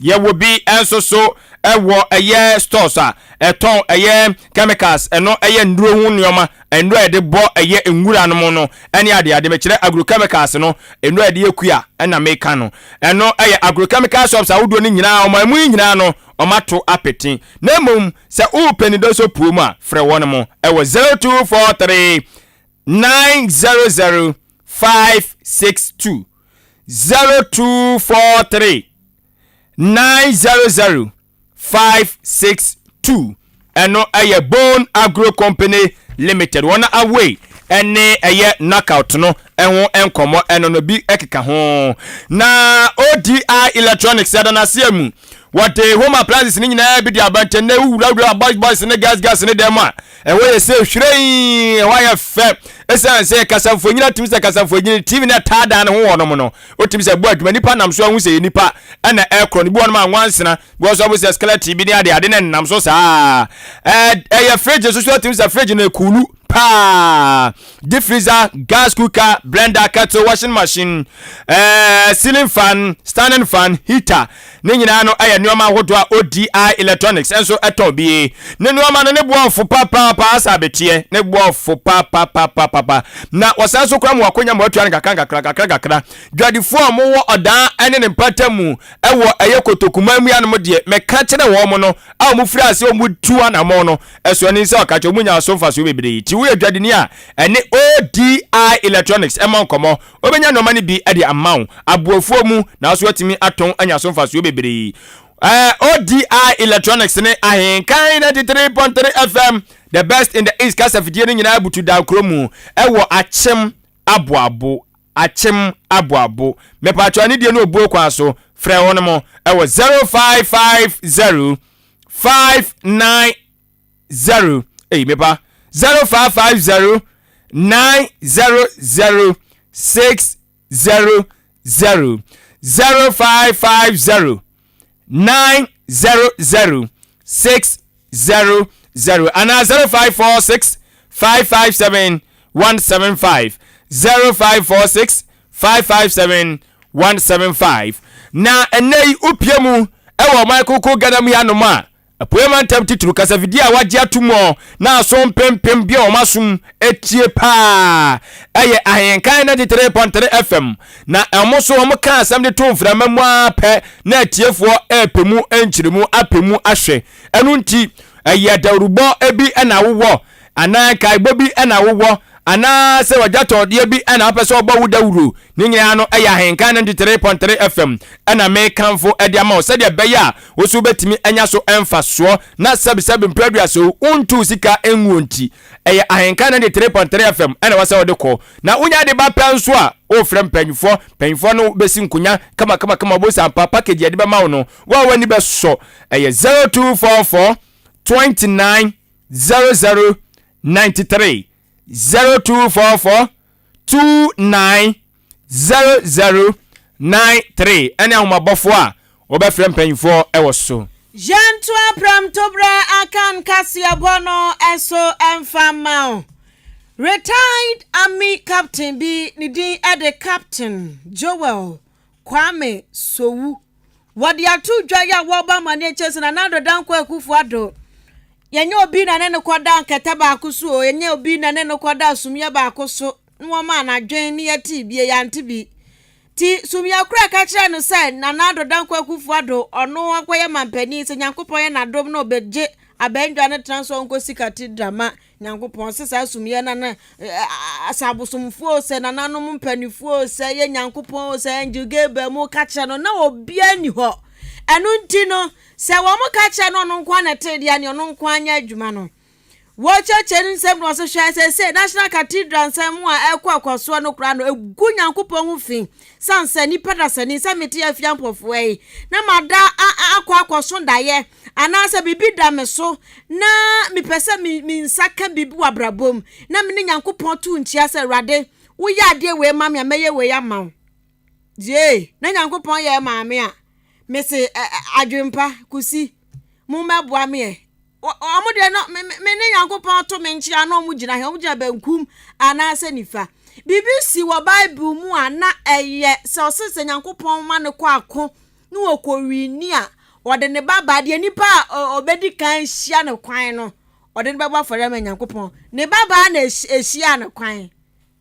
Yɛwɔ bi nso so wɔ ɛyɛ stores a ɛtɔn ɛyɛ chemicals, ɛno ɛyɛ nnuro ho nneɛma, nnuro a yɛde bɔ ɛyɛ nwura no mu no ɛne ade ade. Mekyerɛ agrochemicals no, nnuro a yɛde yɛ kua ɛna meka no. Ɛno ɛyɛ agrochemical shops ahodoɔ no nyinaa, ɔman mu yi nyinaa no wɔn ato apete. Na mmom sɛ wopɛ ne dɔsɔ puo mu a, frɛ wɔn mo ɛwɔ 0243 900 562. 0243 900 562 ɛno ɛyɛ Bone Agro Company Limited wɔn away ɛne ɛyɛ knockout no ɛho nkɔmɔ ɛno no bi ɛkeka ho na ODI Electronics ɛda n'aseɛ mu wɔde home appliances ne nyinaa bi de abɛntɛn na ewurawura boys boys ne girls girls ne dɛm a Ɛhɔ yɛ sɛ hwiren, ɛhɔ ayɛ fɛ. Esiane sɛ kasamfonin atumi sɛ kasamfonin TV na ɛtaa dan ne ho wɔ nom no, wotumi sɛ ɛbɔ adwuma. Nipa nam so ahu sɛ yɛ nipa ɛna ɛkorɔ no. Bi wɔ nom a nwansena, bi wɔ so abu sɛ skeleton bi ne ade ade na ɛnam so saa. Ɛyɛ fridge nso so atumi sɛ fridge no ekulu paa. Deep freezer, gas cooker, blender, kettle, washing machine, ceiling fan, standing fan, heater. Ne nyinaa no yɛ nneɛma ahodoɔ a ODI Electronics nso tɔn bi. Ne nneɛma no ne boɔ fo papaapa asa abeteɛ, ne boɔ fo papapapapa. Na wɔsan nso kora ma wakonya ma watua no kakra nkakra kakra kakra. Dwadifoɔ a wɔwɔ ɔdaa ne ne mpata mu wɔ ɛyɛ Kotokuman mu anom deɛ mɛka kyerɛ wɔn no a wɔfiri ase wɔn tu anamɔn no ɛso ani sɛ ɔka kyerɛ wɔn nya so mfasoɔ bebree. Ti woyɛ dwadini a ɛne ODI Electronics ɛmɔ nkɔmɔ. Wobɛnya nnoɔma no bi de ama wo aboafuo mu na wo nso woatumi atɔn anya so mfasoɔ bebree. Eh, ODI Electronics ne Ahenkan 93.3 FM, the best in the East kasa fidie no nyinaa butu dan kuro mu ɛwɔ Akyem Aboabo. Akyem Aboabo. Mepatwɔ anidie ne obuo kwan so frɛ wɔn mo ɛwɔ 0550 59 0 ei mepa 0550 900 600 0550 900 600 anaa 0546 557 175 0546 557 175 na ɛnɛ yi wopie mu ɛwɔ ɔman koko Ghana mu yi anom a. Apueɛ Mantam titiriw kasafidie a wɔagye ato mu na aso mpempem bi a wɔn asom tie paa yɛ Ahenkan 93.3 FM, na wɔn nso wɔka asɛm de to mframa mu ara pɛ na atiefoɔ repɛ mu nkyeremu apɛ mu ahwɛ. Ɛno nti, ɛyɛ dawurubɔ bi na wowɔ anaa nkaebɔ bi na wowɔ anaa sɛ w'agyatɔdeɛ bi na wopɛ sɛ wɔbɔ wo dawuro, ne nyinaa no yɛ Ahenkan 93.3 FM na mekamfo de ama wo sɛdeɛ ɛbɛyɛ a wo nso wobɛtumi anya so mfasoɔ na sɛbesɛbe mprɛ aduasa o, wontu sika nguo nti. Ɛyɛ Ahenkan 93.3 FM na ɛwɔ sɛ wode kɔ. Na wonya de ba pɛ nso a, wofrɛ mpanyinfoɔ, mpanyinfoɔ no bɛsi nkonya kamakamakama, wɔbɛsi ampa package yɛde bɛma wo no, wo a w'ani bɛsɔ. Ɛyɛ 0244 29 00 93, 0244 29 0093 ɛne ahomabɔfoɔ a wɔbɛfrɛ mpanyinfoɔ wɔ so. Yɛntoa prɛmtoberɛ Akan kaseɛbɔ no so mfa mma wo. Retired Army Captain bi ne din de Captain Joel Kwame Sowu. Wɔde ato dwa yi a wɔrebɔ amanneɛ kyerɛ sɛ Nana Addo Dankwa Akufo Addo, yɛnyɛ obi na ne no kɔda nkɛtɛ baako so o, yɛnyɛ obi na ne no kɔda sumiiɛ baako so na wɔmaa no adwene ne yɛtee bie, yɛante bi. Nti sumiiɛ koro a ɛka kyerɛɛ no sɛ Nana Addo Dankwa Akufo Addo ɔno akɔyɛ mampanin sɛ Nyankopɔn yɛ n'adom na ɔbɛgye abɛndwa no tena so ɔnkɔsi cathedral ma Nyankopɔn se saa sumyɛ no na sɛ abosomfoɔ o, sɛ nananom mpanifoɔ o, sɛ yɛ Nyankopɔn o, sɛ Angel Gabriel mu ka kyerɛ no na obiara nni hɔ. Ɛno nti no, sɛ wɔn ka kyerɛ no ɔno nko ara na ɛtee deɛ ne ɔno nko ara nyɛ adwuma no. Wɔkyerɛkyerɛ ne nsɛm na ɔse hwɛ sɛsɛ National Cathedral nsɛm a ɛkɔ ɛkɔsoɔ no koraa no ɛgu Nyankopɔn ho fi sane sɛ nipa dasani sɛ mete afia mpɔfoɔ yi na mada akɔ akɔso daeɛ Anaasɛ biribi da me so na mepɛ sɛ me me nsa ka biribi wɔ abrabɔ mu, na me ne Nyankopɔn to nkyia sɛ, Awurade, woyɛ adeɛ wei ma me a, mɛyɛ wei ama wo. Yee, na Nyankopɔn yɛ maa me a, mese adwempa, kusi, mommɛboa me ɛ. Wɔn deɛ no, me me ne Nyankopɔn to me nkyia na wɔn gyina he, wɔn gyina benkum anaasɛ nifa. Biribi si wɔ Bible mu a na ɛyɛ sɛ ɔse sɛ Nyankopɔn ma no kɔ ako na ɔkɔwini a, ɔde ne ba baa, deɛ nipa a ɔbɛdi kan hyia no kwan no, ɔde no bɛbɔ afɔre ama Nyankopɔn. Ne ba baa na ɛhyiaa no kwan.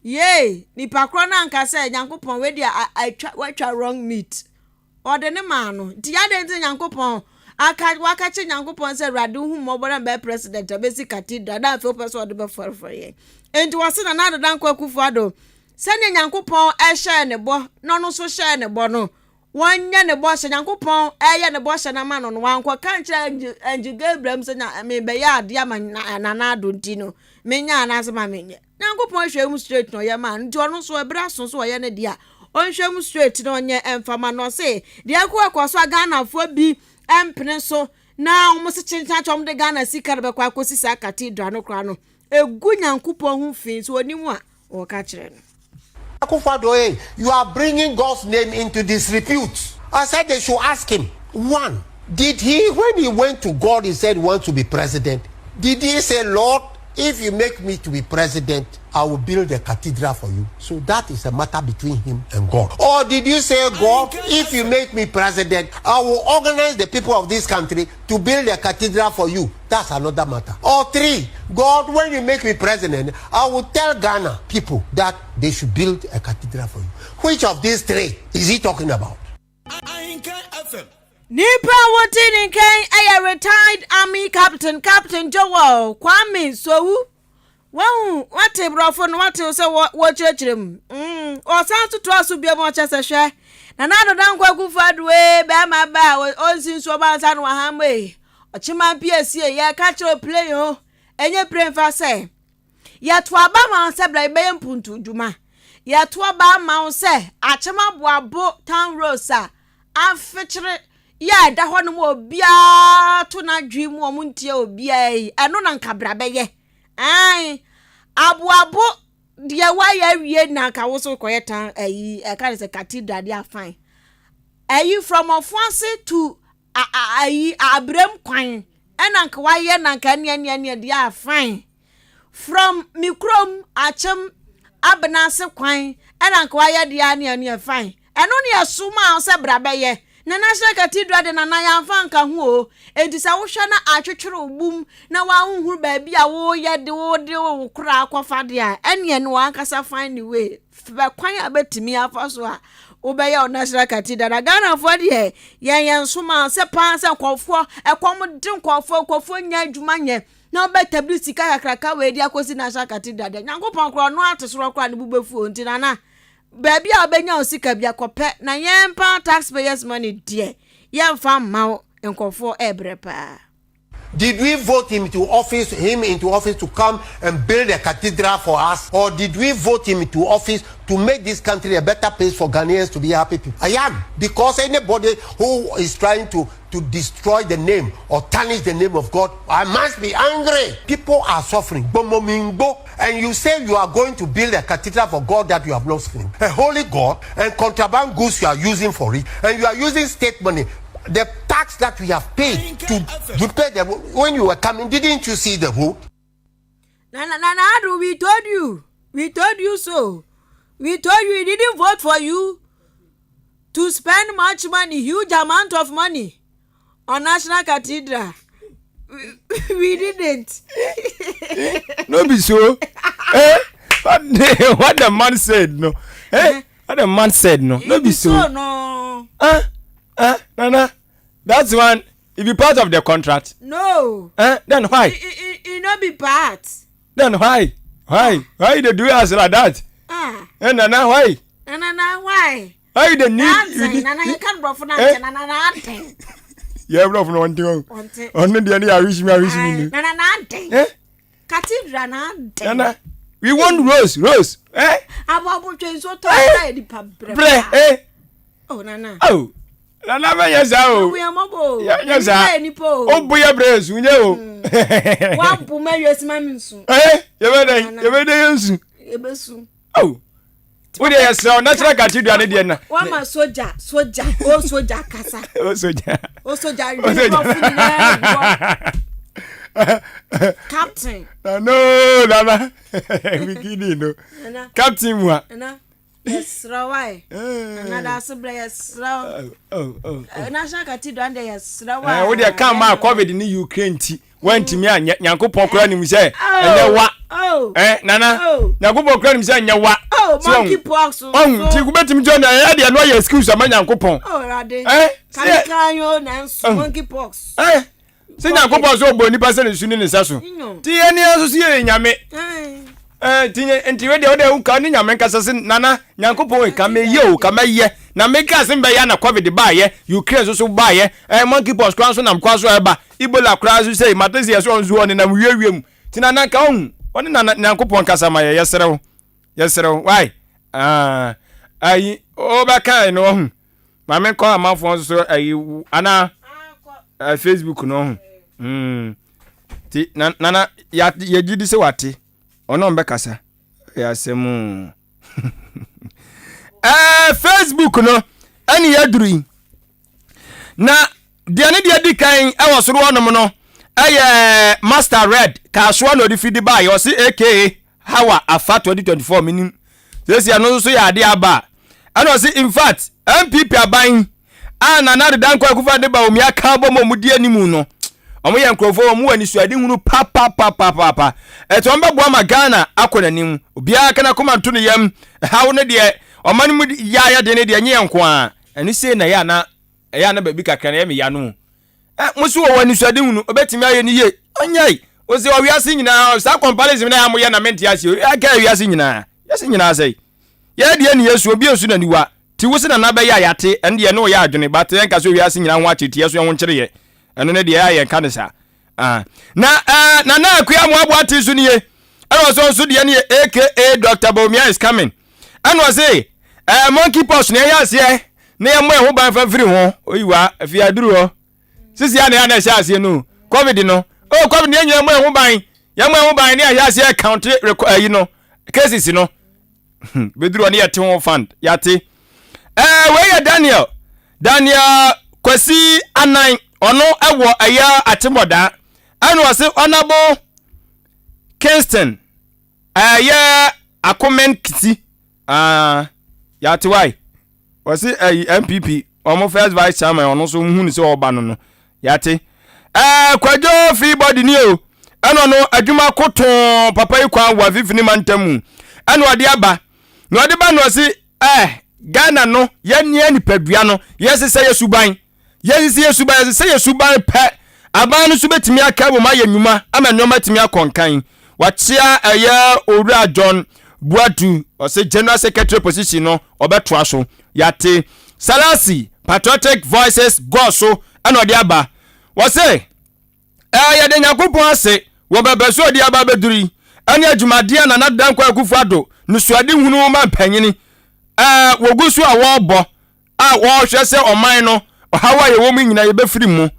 Yei, nipa korɔ no anka sɛ, Nyankopɔn, wei deɛ atwa, watwa wrong meat. Ɔde ne maa no. Nti adɛn nti na Nyankopɔn aka, waka kyerɛ Nyankopɔn sɛ, Awurade hu mmɔbɔ na mbɛyɛ president a bɛsi cathedral, na afei wopɛ sɛ ɔde bɛfɔrefɔre yɛn. Nti wɔse Nana Addo Dankwa Akufo-Addo, sɛdeɛ Nyankopɔn hyɛɛ ne bɔ, na ɔno nso hyɛɛ ne bɔ no, Wɔnyɛ ne bɔhyɛ, Nyankopɔn ɛyɛ ne bɔhyɛ no ama no no, wankɔka nkyerɛ Angel Gabriel mu sɛ mebɛyɛ adeɛ ama Nana Addo nti no, menyɛ anaasɛ ma menyɛ. Nyankopɔn hwɛ mu straight na ɔyɛ maa no, nti ɔno nso ɛberɛ aso so ɔyɛ ne deɛ a, ɔnhwɛ mu straight na ɔnyɛ ɛmfa ma no. Ɔse, deɛ ɛkɔ ɛkɔ so a Ghanafoɔ bi mpene so na wɔn se kyenkyen akyɛ wɔn de Ghana sika no bɛkɔ akɔsi saa cathedral no koraa no, ɛgu Nyankopɔn ho fi, sɛ ɔnim a, ɔka kyerɛ no. Akufo-Addo, you are bringing God's name into disrepute. I said they should ask him. One, did he, when he went to God, he said he wants to be president. Did he say, Lord, if you make me to be president, I will build a cathedral for you? So that is a matter between him and God. Or did you say, God, if you make me president, I will organize the people of this country to build a cathedral for you? That's another matter. Or three, God, when you make me president, I will tell Ghana people that they should build a cathedral for you. Which of these three is he talking about? Nipa a wote ne nkan yɛ retired army captain Captain Joel Kwame Sowu. Wahu, wate borɔfo no, wate sɛ wɔkyerɛkyerɛ mu. Mm, ɔsan nso toa so biom ɔkyɛ sɛ hwɛ, Nana Addo Dankwa Akufo-Addo ee, bɛrima ba a ɔnsi nsuo ba ansa na waham ee, ɔkyeman piesie, yɛka kyerɛ plane o, ɛnyɛ plane fa sɛ. Yɛto aba ma wo sɛ bra yɛbɛyɛ mpuntu dwuma. Yɛto aba ama wo sɛ akyem aboabo town roads a afekyere yɛ a ɛda hɔ nom obiara to n'adwene mu wɔn ntie obiara yi, ɛno na nka bra bɛyɛ. Ae, aboabo deɛ woayɛ awie na nka wo so kɔyɛ tan ayi ɛka ne sɛ cathedral deɛ afan ayi from ɔfoase to ayi abrem kwan ɛna nka woayɛ na nka ɛneɛ neɛ neɛ deɛ afan from me kurom akyem abena ase kwan ɛna nka woayɛ deɛ neɛ neɛ fine ɛno ne ɛso maa sɛ bra bɛyɛ. Na National Cathedral de Nana yɛamfa anka ho o. Enti sɛ wohwɛ na atwetwere wo bum na woanhunu baabi a woyɛ de wo de wo kora akɔfa de a, ɛneɛ no w'ankasa find the way. Fɛ kwan a bɛtumi afa so a wobɛyɛ wo National Cathedral. Na Ghanafoɔ deɛ yɛn yɛn soma sɛ paa sɛ nkɔfoɔ ɛkɔm de nkɔfoɔ nkɔfoɔ nya adwuma nyɛ na wobɛtabiri sika kakraka wei de akɔsi National Cathedral deɛ Nyankopɔn koraa ɔno ate soro koraa ne bo bɛfu o. Nti Nana Baabi a wobɛnya wo sika bia kɔpɛ na yɛn paa tax payers money deɛ yɛmfa mma wo nkurɔfoɔ ɛrebrɛ paa. Did we vote him to office him into office to come and build a cathedral for us or did we vote him into office to make this country a better place for Ghanaians to be happy people? I am because anybody who is trying to to destroy the name or tarnish the name of God, I must be angry. People are suffering. Bomomingbo. And you say you are going to build a cathedral for God that you have not seen. A holy God and contraband goods you are using for it. And you are using state money. The tax that we have paid to repair the when you were coming, didn't you see the road? Na na na na we told you. We told you so. We told you we didn't vote for you to spend much money, huge amount of money on National Cathedral. We, we didn't. no be so. eh? What the, what the man said, no. Eh? What the man said, no. No be so. so no. Eh? Eh? Nana, that's one. It be part of the contract. No. Eh? Then why? It, it, it, it no be part. Then why? Why? Why you dey do us like that? Ah. Eh, Nana, why? Nana, na why? Why you dey need? Nansen, you Nana, you can't brofo na eh? Nana, na aden. Yeah, brofo no ɔnte o. Ɔnte. Ɔno deɛ ne yɛ wish me, wish me ni. Nana, na aden. Eh? Cathedral na aden. Nana, we want rose, rose. Eh? Abo abo twɛn so tɔ eh? na nipa brɛ. Brɛ, eh? Oh, Nana. Oh. Nana bɛ yɛ saa o. Yɛ mɔbɔ o. Yɛ saa. Nipa yɛ nipa o. O bu yɛ brɛ nsu nye o. Wa bu mɛ yɛ sima mi nsu. Ee yɛ bɛ dɛ yɛ bɛ dɛ yɛ nsu. Yɛ bɛ su. Awo o de yɛ srɛ o natural cathedral ne deɛ na. Wa ma soja soja o soja kasa. O soja. O soja wi nkurɔfo nyinaa wɔ. Captain. Na no nana bikini no. Captain mua. Nana. Yɛsrɛ wo ae. Nana daase brɛ yɛsrɛ wo. Oh, oh, oh. National Cathedral deɛ yɛsrɛ wo ae. Wo deɛ kan maa COVID ne Ukraine nti wantumi anyɛ Nyankopɔn koraa nim sɛ ɛnyɛ wa. Eh, nana Nyankopɔn koraa nim sɛ ɛnyɛ wa. Oh, monkey pox. Ɔn nti wobɛtumi gyɛ na ɛyɛ deɛ no ayɛ excuse ama Nyankopɔn. Oh, Awurade. Eh, Kankan yo nanso monkey pox. Eh, sɛ nyankopɔn sɛ ɔbɔ nipa sɛ ne su ne ne nsa so nti yɛne yɛn nso so yɛyɛ nyame nti nti wei deɛ wode woka ne nyame nkasa se nana nyankopɔn ka meyɛ o ka mɛyɛ na meka se mbɛyɛ na covid baayɛ ukraine nso so baayɛ eh, monkey pox koraa nso nam kwa so ɛba ebola koraa nso sɛ mate sɛ yɛ so ɔnso ɔnenam wiewie mu nti nana nka ɔhu ɔne nana nyankopɔn kasa ma yɛ yɛserɛ wo yɛserɛ wo why ah, ayi wobɛkae no ɔhu Maame nkɔ amanfoɔ nso so ayi ana Facebook no ho. Mm. Ti na nana yɛgye di sɛ wate. Ɔno ɔmbɛkasa. Ɛyɛ asɛm o. Ɛɛ Facebook no ɛne yɛaduru yi. Na deɛ ne deɛ di kan ɛwɔ soro hɔnom no ɛyɛ Master Red kaasoa na ɔde fi de baayɛ ɔse aka Hawa afa 2024 menim sɛsi ɛno nso yɛ adeɛ aba a ɛna ɔse in fact NPP aban a Nana Addo Dankwa Akufo-Addo Bawumia ka bɔ ma wɔn di anim no wɔn yɛ nkurɔfoɔ wɔn wɔ anisoadehunu papapapapa ɛti wɔn bɛboa ma Ghana akɔ n'anim obiara ka n'akoma nto ne yam ɛhaw no deɛ ɔman no mu yɛ ayɛ den no deɛ nye yɛn nko ara ɛno sei na ɛyɛ ana ɛyɛ ana baabi kakra na ɛyɛ me ya no Ɛ mo so wɔwɔ anisoadehunu, obetumi ayɛ no yie. Ɔnyɛe. Ose wɔ wiase nyinaa, saa comparison na ɛyɛ a moyɛ na mente ase o. Ɛka wiase nyinaa. Wiase nyinaa sɛe. Yɛ deɛ ne yɛsu, obi nsu n'aniwa. Ti wo se nana bɛyɛ a yɛate, ɛno deɛ ɛne wo yɛ adwene, but yɛnka sɛ wiase nyinaa ho akyere ti yɛso yɛn ho nkyere yɛ. Ɛno ne deɛ ɛyɛ a yɛnka ne saa. Ah. Na eh, Nana Akua Amoaboa te so nie. Ɛna ɔsɛ ɔnso deɛ ne yɛ aka Dr. Bawumia is coming. Ɛna ɔse eh, monkey pox na ɛyɛ aseɛ na yɛmmɔ yɛn ho ban fa mfiri ho. Oyi wa, afei aduru hɔ. Sisi a na yɛ na ɛhyɛ aseɛ no, COVID no. Oh, COVID no yɛn nyinaa mmɔ yɛn ho ban. Yɛmmɔ yɛn ho ban ne yɛahyɛ aseɛ count ayi no, cases no. Bɛduru hɔ ne yɛte ho fund, yɛate. Eh, wei yɛ Daniel. Daniel Kwasi Anan, ɔno ɛwɔ ɛyɛ Atemmɔdaa. Ɛna ɔse Honorable Kingston ɛyɛ Akomen Kiti. Ah, yɛate wae. Ɔse ɛyi NPP. Wɔn first vice chairman ɔno nso hu ne sɛ ɔba no no. Yɛate. Ɛɛ Kwadwo free body ni o. Ɛna ɔno adwuma kotoo papa yi kwan wɔ afifini mantam mu. Ɛna ɔde aba. Na ɔde ba na ɔsi ɛɛ Ghana no yɛnea nipadua no yɛsesɛ yɛ suban. Yɛsesɛ yɛ suban yɛsesɛ yɛ suban pɛ. Aban no nso bɛtumi aka abom ayɛ nnwuma ama nneɛma atumi akɔ nkan. Wakyea ɛyɛ Owura John Boadu ɔsɛ General Secretary position no ɔbɛtoa so. Yɛate. Salasi Patriotic Voices gɔɔ so ɛna ɔde aba. Wɔse ɛɛ yɛde Nyankopɔn ase wɔ bɛbɛ so ɔde aba abɛduru yi ɛne adwumadeɛ a Nana Dankwa Akufo-Addo ne suadehunu ma mpanyini ɛɛ wɔgu so a wɔrebɔ a wɔrehwɛ sɛ ɔman no ɔhaw a yɛwɔ mu nyinaa yɛbɛfiri mu.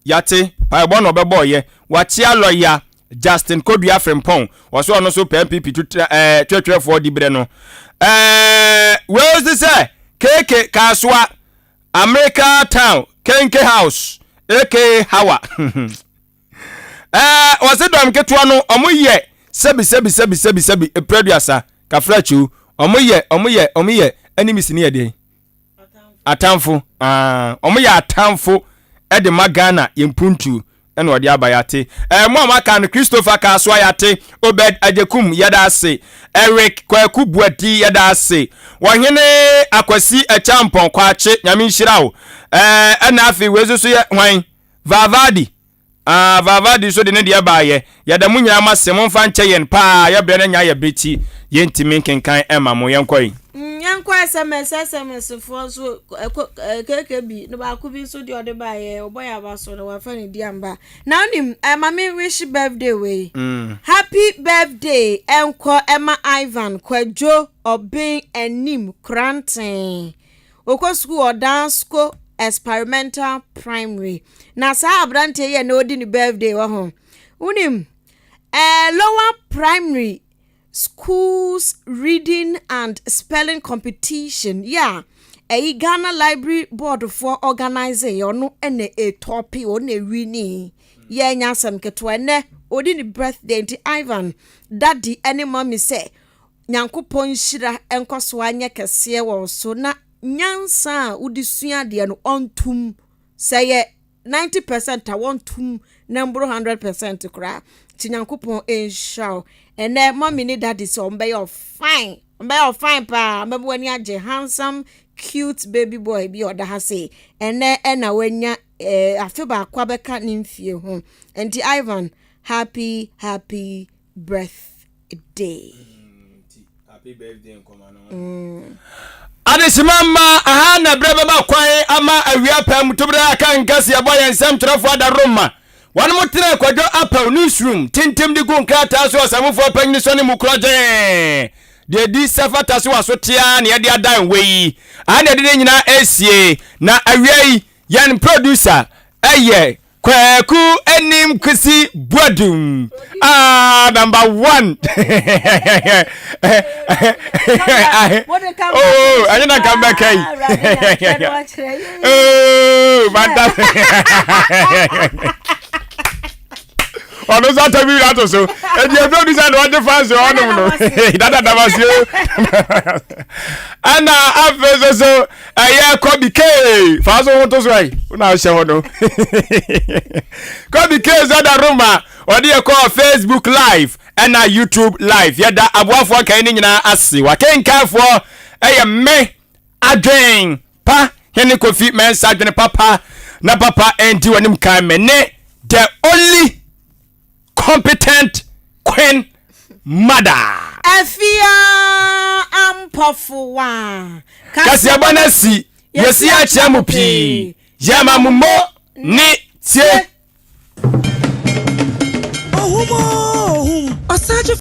Yɛate, paebɔ na ɔbɛbɔɔyɛ. Wakyea lɔya Justin Kodua Frimpong, ɔsɛ ɔno nso pɛ NPP tutra ɛɛ twerɛtwerɛfoɔ diberɛ no. Ɛɛ wei nso sɛ KK Kasoa, America Town, Kenke House, aka Hawa. Ɛɛ wɔse dɔm ketewa no ɔmo yɛ sɛbi sɛbi sɛbi sɛbi sɛbi eprɛduasa kafrakyew ɔmo yɛ ɔmo yɛ ɔmo yɛ enemies ne yɛ deɛn atamfo aa ɔmo yɛ atamfo ɛde ma Ghana yɛn mpuntuo ɛna ɔde aba yate ɛɛ mo a mo aka no Christopher Kasoa yate Obed Agyekum yɛda ase Eric Kwaku Buadi yɛda ase Wɔhene Akwasi Akyampɔn Kwakye Nyame nhyira wo ɛɛ ɛna afei wei nso so yɛ hwan Vavadi Ah Vavadi nso de ne deɛ baayɛ. Yɛda mo nyinaa mo ase, momfa nkyɛ yɛn paa, yɛbrɛ no anya yɛ bere ti, yɛntumi nkenkan mma mo. Yɛnkɔ yi. Mm, yɛnkɔ SMS, SMS foɔ nso, ɛkɔ, KKB, no baako bi nso deɛ ɔde baayɛ, ɔbɔ yɛ aba so no, wafa ne di amba. Na wonim, eh, ma me wish birthday wei. Happy birthday ɛnkɔ ɛma Ivan Kwadwo Ɔben Anim Korantee. Ɔkɔ sukuu wɔ Dansko Experimental Primary. Na saa aberanteɛ yi a na ɔdi ne birthday wɔ ho. Wonim, eh, lower primary schools reading and spelling competition yɛ a ɛyi Ghana Library Board foɔ organize yɛ ɔno ɛna ɛtɔpe ɔno na ɛwini yɛ nya asɛm ketewa ɛnɛ ɔdi ne birthday nti Ivan daddy ɛne mommy sɛ Nyankopɔn nhyira nkɔ so ara nyɛ kɛseɛ wɔ wo so na nyansa a wode sua adeɛ no ɔntom sɛ yɛ 90 percent a wɔntom na mboro 100 percent koraa nti Nyankopɔn nhyira wo ɛnɛ mommy ne daddy sɛ wɔn bɛyɛ fine wɔn bɛyɛ fine paa wɔn bɛbɔ w'ani agye handsome cute baby boy bi a ɔda ha sei ɛnɛ ɛna wanya ɛɛ afe baako abɛka ne mfie ho nti Ivan happy happy birthday. Adesima mma aha na berɛ bɛba kwan ama awia paa mu toberɛ aka nkasi ɛbɔ yɛn nsɛm twerɛfoɔ adaworoma wɔn mo tena kwadwo apaw newsroom tintim de gu nkrataa so ɔsamufoɔ panyini sɔne mu korɔgyee deɛ di sɛ fata so waso tea na yɛde adan wei yi aha na yɛde ne nyinaa esie na awia yi yɛn producer ɛyɛ Kwaku anim Kwesi Boadum ah number one oh ɛnyɛ na nka mbɛka yi oh fantastic ɔno nso atɔ bi wura ato so edi ebi producer na ɔde fans ɔnom no dada damasi o ɛna afei nso so. Ɛyɛ Kobe K. Fa so ho to so ayi. Wo na ahyɛ hɔ no. Kobe K Zada Roma ɔde yɛ kɔɔ Facebook live ɛna YouTube live. Yɛda aboafoɔ nkae ne nyinaa ase. Wakenkanfoɔ ɛyɛ me adwen pa hene Kofi Mensah adwene papa na papa ɛndi w'anim kan me ne the only competent queen mother. Afia Ampɔfowa. Kaseɛbɔ no asi, yɛsi akyea mo pii, yɛma mo mo ne tie.